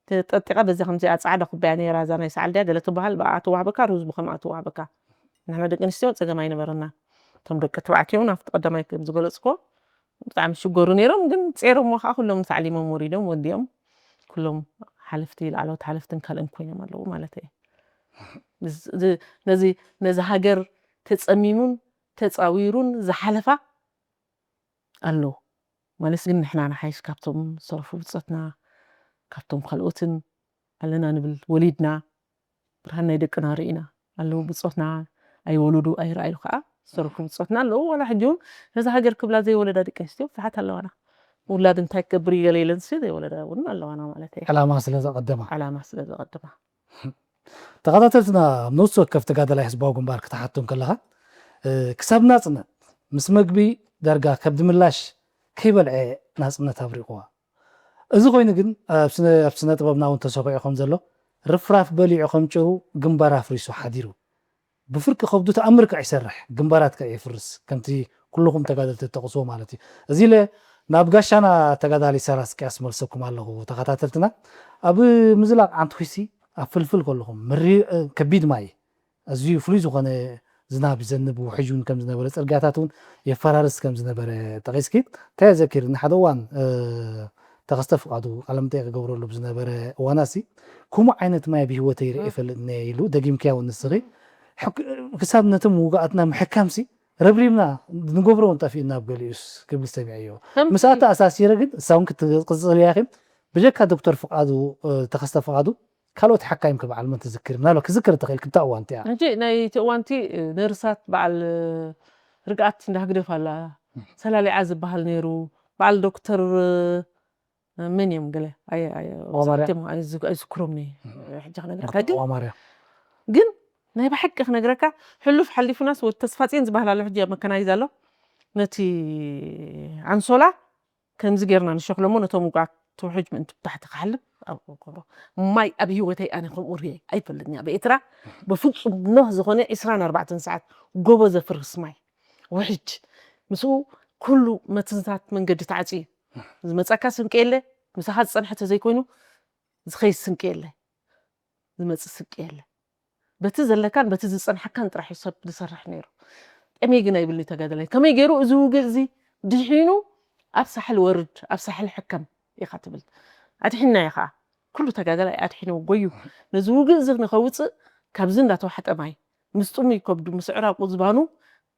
ተጠጢቓ በዚ ከምዚኣ ፃዕዳ ኩባያ ነይራ እዛ ናይ ሰዓል ድያ ገለ ትበሃል ብኣ ትዋህበካ ሩዝ ብከምኣ ትዋህበካ ንሕና ደቂ ኣንስትዮ ፀገም ኣይነበረና እቶም ደቂ ተባዕትዮ እውን ኣብቲ ቀዳማይ ከም ዝገለፅኮ ብጣዕሚ ሽገሩ ነይሮም ግን ፀይሮሞ ከዓ ኩሎም ተዓሊሞም ወሪዶም ወዲኦም ኩሎም ሓለፍቲ ላዕለዎት ሓለፍትን ካልእን ኮይኖም ኣለዉ ማለት እየ ነዚ ነዚ ሃገር ተፀሚሙን ተፃዊሩን ዝሓለፋ ኣለዉ ማለት ግን ንሕና ንሓይሽ ካብቶም ዝሰረፉ ብፆትና ካብቶም ካልኦትን ኣለና ንብል ወሊድና ብርሃን ናይ ደቅና ርኢና ኣለዉ ብፆትና ኣይወለዱ ኣይረኣዩ ከዓ ዝሰረፉ ብፆትና ኣለዉ ዋላ ሕጂ እውን ነዚ ሃገር ክብላ ዘይወለዳ ደቂ ኣንስትዮ ብዙሓት ኣለዋና ውላድ እንታይ ክገብር ይገለ ኢለን ሲ ዘይወለዳ እውን ኣለዋና ማለት እዩ ዕላማ ስለ ዘቐደማ ዕላማ ስለ ዘቐደማ ተኸታተልትና ኣብ ነፍሲ ወከፍ ተጋዳላይ ህዝባዊ ግንባር ክትሓቶም ከለኻ ክሳብ ናፅነት ምስ መግቢ ዳርጋ ከብዲ ምላሽ ከይበልዐ ናፅነት ኣብሪቑዋ እዚ ኮይኑ ግን ኣብ ስነ ጥበብና እውን ተሰኪዑ ከም ዘሎ ርፍራፍ በሊዑ ከም ጭሩ ግንባር ኣፍሪሱ ሓዲሩ ብፍርቂ ከብዱ ተኣምር ከዓ ይሰርሕ ግንባራት ከዓ የፍርስ ከምቲ ኩልኹም ተጋደልቲ እተቕስዎ ማለት እዩ እዚ ኢለ ናብ ጋሻና ተጋዳሊ ሰራስቅያስ መልሰኩም ኣለኹ ተኸታተልትና ኣብ ምዝላቕ ዓንትኩሲ ኣብ ፍልፍል ከለኹም ምሪ ከቢድ ማይ ኣዝዩ ፍሉይ ዝኾነ ዝናብ ይዘንብ ውሕጅ እውን ከም ዝነበረ ፅርግያታት እውን የፈራርስ ከም ዝነበረ ጠቂስኪ እንታይ ዘኪርኒ ሓደ እዋን ተኸስተ ፍቃዱ ቃለመጠይቅ ክገብረሉ ብዝነበረ እዋናሲ ከምኡ ዓይነት ማይ ብህይወተይ ርእ ይፈልጥ እነ ኢሉ ደጊምክያ እውን ንስኺ ክሳብ ነቶም ውጉኣትና ምሕካምሲ ረብሪብና ንገብሮ እውን ጠፊእና ኣብ ገሊኡስ ክብል ሰሚዐዮ ምሳታ ኣሳሲረ ግን እሳ እውን ክትቅፅል እያ ብጀካ ዶክተር ፍቃዱ ተኸስተ ፍቃዱ ካልኦት ሓካይም ከ በዓል መን ትዝክር ምናልባት ክዝክር እተኽእል ክብታ እዋን እቲኣ ሕጂ ናይቲ እዋንቲ ነርሳት በዓል ርግኣት እንዳ ህግደፍ ኣላ ሰላሊዓ ዝበሃል ነይሩ በዓል ዶክተር መን እዮም ገለ ኣይዝክሮም ሕጂ ክነግረካ ግን ግን ናይ ብሓቂ ክነግረካ ሕሉፍ ሓሊፉናስ ወዲ ተስፋፅዮን ዝበሃል ኣሎ ሕጂ ኣብ መከናይዝ ኣሎ ነቲ ኣንሶላ ከምዚ ጌርና ንሸክሎሞ ነቶም ውጉኣት ትውሕጅ ምእንቲ ብታሕቲ ክሓልፍ ኣብ ቆርቆሮ ማይ ኣብ ህይወተይ ኣነ ከምኡ ርየ ኣይፈልጥን ኣብ ኤርትራ ብፍጹም ኖህ ዝኾነ ዕስራን ኣርባዕተን ሰዓት ጎቦ ዘፍርስ ማይ ውሕጅ ምስኡ ኩሉ መትንታት መንገዲ ተዓፅዩ። ዝመፀካ ስንቂ የለ፣ ምሳኻ ዝፀንሐ ተዘይኮይኑ ዝኸይድ ስንቂ የለ፣ ዝመፅእ ስንቂ የለ። በቲ ዘለካን በቲ ዝፀንሐካን ጥራሕ እዩ ሰብ ዝሰርሕ ነይሩ። ጠሜ ግን ኣይብልኒ ተጋደላይ። ከመይ ገይሩ እዚ ውግእ እዚ ድሒኑ ኣብ ሳሕል ወርድ፣ ኣብ ሳሕል ሕከም ኢኻ ትብል። ኣድሒንናዮ ከዓ። ኩሉ ተጋደላይ ኣድሒኑ ጎዩ። ነዚ ውግእ እዚ ንኸውፅእ ካብዚ እንዳተዋሕጠ ማይ፣ ምስ ጥሙይ ከብዱ፣ ምስ ዕራቁ ዝባኑ፣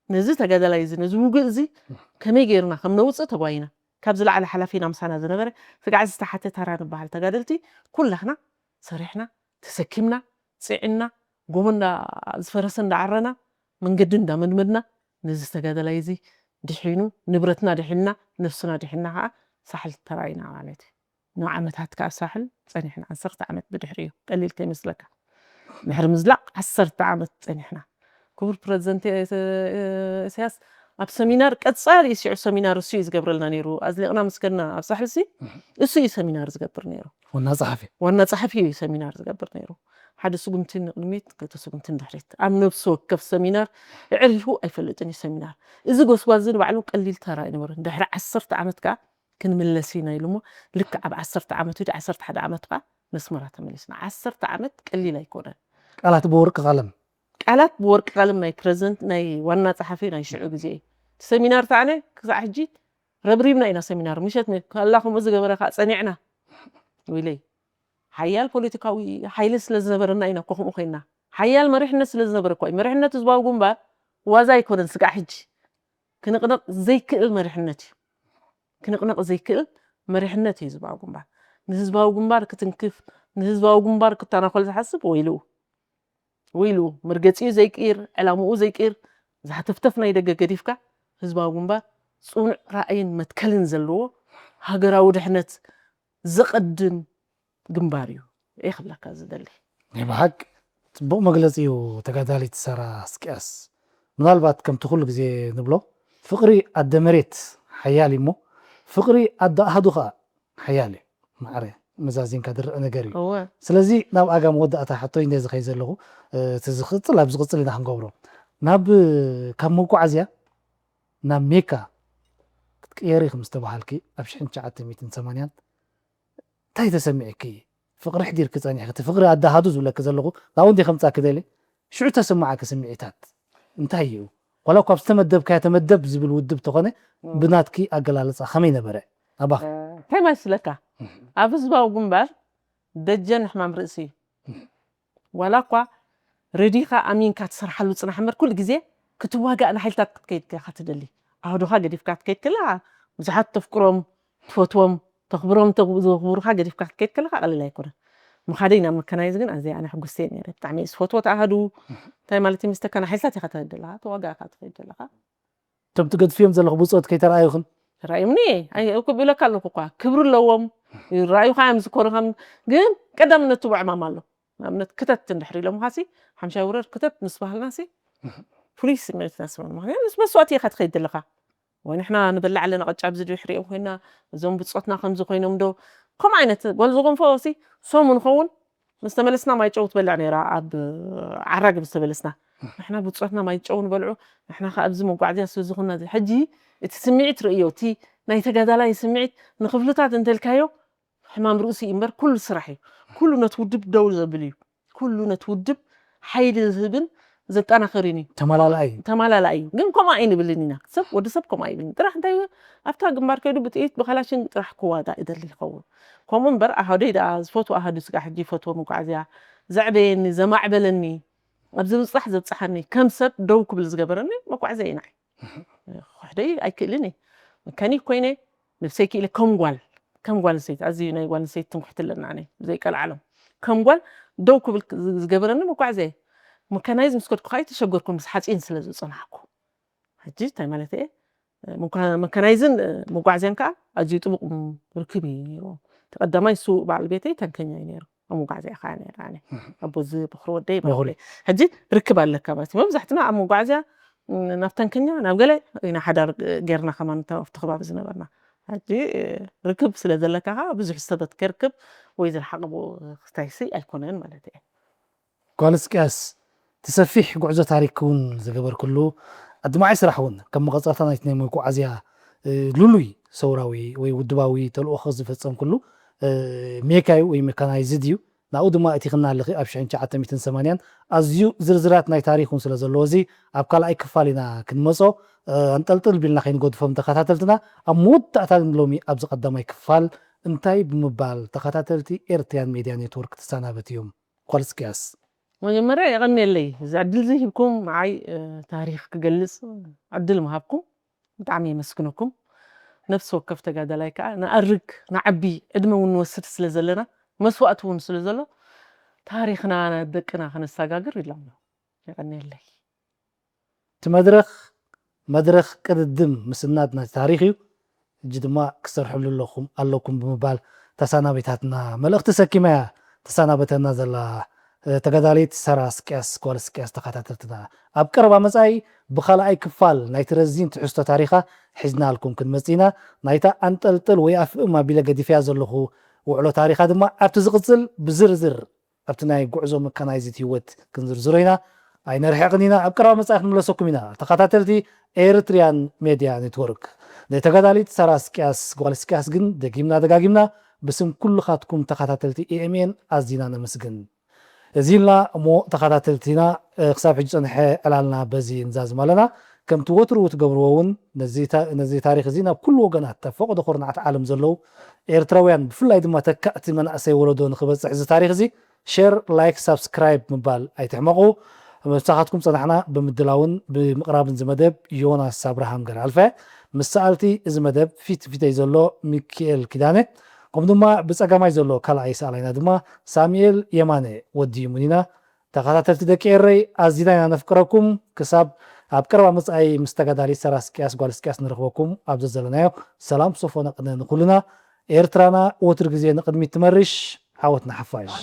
ነዚ ተጋደላይ እዚ፣ ነዚ ውግእ እዚ ከመይ ገይርና ከም ነውፅእ ተጓይና። ካብ ዝለዓለ ሓላፊና ምሳና ዝነበረ ስጋዕ ዝተሓተ ተራ ንበሃል ተጋደልቲ ኩላህና ሰሪሕና፣ ተሰኪምና፣ ፅዕና፣ ጎቦ እንዳ ዝፈረሰ እንዳዓረና፣ መንገዲ እንዳመድመድና፣ ነዚ ተጋደላይ እዚ ድሒኑ፣ ንብረትና ድሒንና፣ ነፍስና ድሒንና ከዓ ሳሕል ተራኢና ማለት እዩ። ንዓመታት ከዓ ሳሕል ፀኒሕና፣ ዓሰርተ ዓመት ብድሕሪኡ፣ ቀሊል ከይመስለካ። ድሕሪ ምዝላቕ ዓሰርተ ዓመት ፀኒሕና። ክቡር ፕረዚደንት ኢሳያስ ኣብ ሰሚናር ቀጻሊ እዩ፣ ሽዑ ሰሚናር እሱ እዩ ዝገብረልና ነይሩ። ኣዝሊቕና ምስ ከድና ኣብ ሳሕልሲ እሱ እዩ ሰሚናር ዝገብር ነይሩ። ዋና ጸሓፊ። ዋና ጸሓፊ እዩ ሰሚናር ዝገብር ነይሩ። ሓደ ስጉምቲ ንቕድሚት፣ ክልተ ስጉምቲ ንድሕሪት። ኣብ ነብሲ ወከፍ ሰሚናር ኣዕሪፉ ኣይፈልጥን እዩ ሰሚናር። እዚ ጎስጓስ እዚ ንባዕሉ ቀሊል ተራ ኣይነበረን። ድሕሪ ዓሰርተ ዓመት ከኣ ክንምለስ ኢና ኢሉ እሞ፣ ልክዕ ኣብ ዓሰርተ ዓመት ወይ ዓሰርተ ሓደ ዓመት ከኣ ነስመራ ተመሊስና። ዓሰርተ ዓመት ቀሊል ኣይኮነን። ቃላት ብወርቂ ቀለም። ቃላት ብወርቂ ቀለም ናይ ፕረዚደንት፣ ናይ ዋና ጸሓፊ ናይ ሽዑ ግዜ እዩ። እቲ ሰሚናር ተኣነ ክሳዕ ሕጂ ረብሪብና ኢና ሰሚናር። ምሸት ነ-፣ ከላ ከምኡ ዝገበረ ከኣ ጸኒዕና። ዊለይ፣ ሓያል ፖለቲካዊ ሓይሊ ስለ ዝነበረና ኢና እኮ ከምኡ ኮይንና። ሓያል መሪሕነት ስለ ዝነበረ እኮ እዩ። መሪሕነት ህዝባዊ ግንባር ዋዛ ኣይኮነን። ስጋዕ ሕጂ ክንቕነቕ ዘይክእል መሪሕነት እዩ። ክንቕነቕ ዘይክእል መሪሕነት እዩ ህዝባዊ ግንባር። ንህዝባዊ ግንባር ክትንክፍ፣ ንህዝባዊ ግንባር ክተናኾል ዝሓስብ ወይልኡ። ወይልኡ። መርገጺኡ ዘይቅይር፣ ዕላምኡ ዘይቅይር፣ ዝሃተፍተፍ ናይ ደገ ገዲፍካ፣ ህዝባዊ ግንባር ጽኑዕ ራእይን መትከልን ዘለዎ ሃገራዊ ድሕነት ዘቐድም ግንባር እዩ። እየ ክብለካ ዝደሊ። ናይ ብሓቂ ጽቡቕ መግለጺ እዩ ተጋዳሊት ሳራ እስቅያስ። ምናልባት ከምቲ ኩሉ ግዜ ንብሎ፣ ፍቕሪ ኣደ መሬት ሓያል እዩ እሞ፣ ፍቕሪ ኣደ ኣሃዱ ኸኣ ሓያል እዩ። ማዕረ መዛዚንካ ዝረአ ነገር እዩ። እወ። ስለዚ ናብ ኣጋ መወዳእታ ሕቶይ እንደ ዝኸይ ዘለኹ፣ እ፣ እቲ ዝቕጽል፣ ኣብ ዝቕጽል ኢና ክንገብሮ። ናብ፣ ካብ መጓዓዝያ ናብ ሜካ ክትቅየሪ ከም ዝተባሃልኪ ኣብ ሽሕን ትሽዓተ ሚእትን ሰማንያን እንታይ ተሰሚዕኪ? ፍቕሪ ኣሕዲርኪ ጸኒሕኪ፣ እቲ ፍቕሪ ኣደ ኣሃዱ ዝብለኪ ዘለኹ፣ ናብኡ እንደ ከምጻኪ ደሊ፣ ሽዑ ተሰማዓኪ ስምዒታት እንታይ እዩ? ዋላ እኳ ኣብ ዝተመደብካዮ ተመደብ ዝብል ውድብ ተኾነ፣ እም። ብናትኪ ኣገላልጻ ከመይ ነበረ? ኣባኺ? እ፣ እንታይ መስለካ? እም። ኣብ ህዝባዊ ግንባር ደጀን ሕማም ርእሲ እዩ። እም። ዋላ እኳ ረዲኻ ኣሚንካ ትሰርሓሉ ጽናሕ እምበር፣ ኩሉ ግዜ ክትዋጋእ ንሓይልታት ክትከይድ ኢኻ ትደሊ። ኣሃዱኻ ገዲፍካ ክትከይድ ከለኻ፣ ብዙሓት ተፍቅሮም፣ ትፈትዎም፣ ተኽብሮም፣ ተግ-፣ ዘኽብሩኻ ገዲፍካ ክትከይድ ከለኻ ቀሊል ኣይኮነን። ምኻደይ ናብ መካናይዝ ግን ኣዝየ ኣነ ሕጉስቲ እየ ነይረ። ብጣዕሚ እየ ዝፈትዎ እቲ ኣሃዱ። እንታይ ማለት እዩ? ምስ ተካና ሓይልታት ኢኻ ትኸይድ ዘለኻ፣ ተዋጋእካ ትኸይድ ዘለኻ። እቶም ትገድፍዮም ዘለኹ ብጾት ከይተረኣዩኽን? ተራእዩምኒ፣ ኣይ፣ እኮ ብለካ ኣለኹ እኳ። ክብሪ ኣለዎም፣ ይረኣዩኻ እዮም፣ ዝኮሩኻ እዮም። ግን ቀዳምነት ትቦ ዕማም ኣሎ። ንኣብነት ክተት እንድሕር ኢሎምኻሲ፣ ሓምሻይ ውረድ ክተት ምስ በሃልናሲ፣ ፍሉይ ስምዒት ኢና ዝስምዓና። ምኽንያቱ ምስ መስዋእቲ ኢኻ ትኸይድ ዘለኻ። ወይ ንሕና ንበልዕ ኣለና ቅጫ ኣብዚ ድሕሪኦም ኮይና፣ እዞም ብጾትና ከምዚ ኮይኖም ዶ? ከምኡ ዓይነት ጓል ዝጎንፎ ሲ፣ ሰሙን ኸውን ምስ ተመለስና ማይ ጨው ትበልዕ ነይራ፣ ኣብ ዓራግ ምስ ተመለስና። ንሕና ብጾትና ማይ ጨው ንበልዑ፣ ንሕና ከኣ ኣብዚ መጓዓዝያ ስለ ዝኾንና፣ እዚ ሕጂ እቲ ስምዒት ርእዮ፣ እቲ ናይ ተጋዳላይ ስምዒት ንኽፍልታት እንተልካዮ፣ ሕማም ርእሲ እዩ እምበር ኩሉ ስራሕ እዩ። ኩሉ ነቲ ውድብ ደው ዘብል እዩ። ኩሉ ነቲ ውድብ ሓይሊ ዝህብን ዘጠናኽርን እዩ። ተመላላኢ እዩ። ተመላላኢ እዩ። ግን ከምኡ ኣይንብልን ኢና። ሰብ፣ ወዲ ሰብ ከምኡ ኣይብልን። ጥራሕ እንታይ እዩ? ኣብታ ግንባር ከይዱ ብጥይት ብካላሽን ጥራሕ ክዋጋእ ይደሊ ይኸውን። ከምኡ እምበር ኣሃደይ ደኣ ዝፈትዎ ኣሃዱ ስጋዕ ሕጂ ይፈትዎ መጓዓዝያ ዘዕበየኒ፣ ዘማዕበለኒ፣ ኣብዚ ምብጻሕ ዘብጽሓኒ፣ ከም ሰብ ደው ክብል ዝገበረኒ መጓዓዝያ እዩ ንዓይ። ክሕደይ ኣይክእልን እየ። መካኒክ ኮይነ፣ ነብሰይ ክኢለ ከም ጓል፣ ከም ጓል ኣንስተይቲ፣ ኣዝዩ ናይ ጓል ኣንስተይቲ ትምክሕቲ ኣለና ኣነ፣ ብዘይ ቀልዓለም። ከም ጓል ደው ክብል ዝ-፣ ዝገበረኒ መጓዓዝያ እዩ። መካናይዝ ምስ ከድኩ ከዓ ኣይተሸገርኩን፣ ምስ ሓፂን ስለ ዝፀናሕኩ። ሕጂ እንታይ ማለት እየ? መካ-፣ መካናይዝን መጓዓዝያን ከዓ ኣዝዩ ጥቡቕ ርክብ እዩ ነይሩ። እቲ ቀዳማይ እሱ በዓል ቤተይ ታንከኛ እዩ ነይሩ። ኣብ መጓዓዝያ ከዓ ነይረ ኣነ። ኣቦ እዚ በኹሪ ወደይ ማለት እዩ። ሕጂ ርክብ ኣለካ ማለት እዩ። መብዛሕትና ኣብ መጓዓዝያ፣ ም፣ ናብ ታንከኛ፣ ናብ ገለ ኢና ሓዳር ጌርና ከማን እታ ኣብቲ ከባቢ ዝነበርና። ሕጂ ርክብ ስለ ዘለካ ከዓ ብዙሕ ሰበት ከርክብ ወይ ዝረሓቕ ቦ-፣ ክታይሲ ኣይኮነን ማለት እዩ። ጓል እስቅያስ፣ እቲ ሰፊሕ ጉዕዞ ታሪክ እውን ዝገበርክሉ፣ ኣድማዒ ስራሕ እውን ከም መቐጸልታ ናይቲ ናይ መጓዓዝያ ልሉይ ሰውራዊ ወይ ውድባዊ ተልእኾ ዝፈጸም ኩሉ ሜካዩ ወይ ሜካናይዝድ እዩ። ናብኡ ድማ እቲ ክናልኺ ኣብ ሽሕን ትሽዓተ ሚእትን ሰማንያን ኣዝዩ ዝርዝራት ናይ ታሪኽ እውን ስለ ዘለዎ እዚ ኣብ ካልኣይ ክፋል ኢና ክንመጾ። ኣንጠልጥል ቢልና ከይንገድፎም ተኸታተልትና፣ ኣብ መወዳእታ ግን ሎሚ ኣብዚ ቀዳማይ ክፋል እንታይ ብምባል ተኸታተልቲ ኤርትሪያን ሜድያ ኔትወርክ ትሰናበት እዮም? ኳልስኪያስ። መጀመርያ የቐንየለይ እዚ ዕድል እዚ ሂብኩም ንዓይ ታሪኽ ክገልፅ ዕድል ምሃብኩም ብጣዕሚ የመስግነኩም። ነፍሲ ወከፍ ተጋዳላይ ከዓ ንኣርግ ንዓቢ ዕድመ እውን ንወስድ ስለ ዘለና መስዋእቲ እውን ስለ ዘሎ ታሪኽና ደቅና ከነሰጋግር ይላምና። የቐንየለይ። እቲ መድረኽ መድረኽ ቅድድም ምስናድ ናይ ታሪኽ እዩ። ሕጂ ድማ ክሰርሕሉ ኣለኩም ኣለኩም ብምባል ተሳናቢታትና መልእኽቲ ሰኪማ እያ ተሳናበተና ዘላ ተጋዳሊት ሰራ ስቅያስ ጓል ስቅያስ ተኸታተልትና ኣብ ቀረባ መጻኢ ብኻልኣይ ክፋል ናይቲ ረዚን ትሕዝቶ ታሪኻ ሒዝናልኩም ክንመጽእ ኢና። ናይታ ኣንጠልጥል ወይ ኣፍእም ኣቢለ ገዲፈያ ዘለኹ ውዕሎ ታሪኻ ድማ ኣብቲ ዝቕጽል ብዝርዝር ኣብቲ ናይ ጉዕዞ መካናይዝድ ህይወት ክንዝርዝሮ ኢና። ኣይነርሕቕን ኢና። ኣብ ቀረባ መጻኢ ክንምለሰኩም ኢና። ተኸታተልቲ ኤርትሪያን ሜድያ ኔትወርክ ንተጋዳሊት ሰራ ስቅያስ ጓል ስቅያስ ግን ደጊምና ደጋጊምና ብስም ኩልኻትኩም ተኸታተልቲ ኤኤምኤን ኣዚና ነመስግን። እዚ ኢልና እሞ ተኸታተልቲና ክሳብ ሕጂ ጸንሐ ዕላልና በዚ ንዛዝም ኣለና። ከምቲ ወትሩ ትገብርዎ እውን ነዚ ታሪኽ እዚ ናብ ኩሉ ወገናት ኣብ ፈቐዶ ኩርናዓት ዓለም ዘለዉ ኤርትራውያን ብፍላይ ድማ ተካእቲ መናእሰይ ወለዶ ንኽበጽሕ እዚ ታሪኽ እዚ ሸር ላይክ ሳብስክራይብ ምባል ኣይትሕመቑ። ምሳኻትኩም ጸናሕና ብምድላውን ብምቕራብን እዚ መደብ ዮናስ ኣብርሃም ገርኣልፈ ምስ ሰኣልቲ እዚ መደብ ፊት ፊተይ ዘሎ ሚኪኤል ኪዳነ ከምኡ ድማ ብጸጋማይ ዘሎ ካልኣይ ሰኣላይና ድማ ሳሙኤል የማነ ወዲ ሙኒና ተኸታተልቲ ደቂ ኤረይ ኣዚና ኢና ነፍቅረኩም ክሳብ ኣብ ቀረባ መጻኢ ምስ ተጋዳሊት ሰራ ስቅያስ ጓል ስቅያስ ንረኽበኩም ኣብ ዘዘለናዮ ሰላም ሶፎ ነቕነ ንኹልና ኤርትራና ወትር ግዜ ንቕድሚት ትመርሽ ዓወት ንሓፋሽ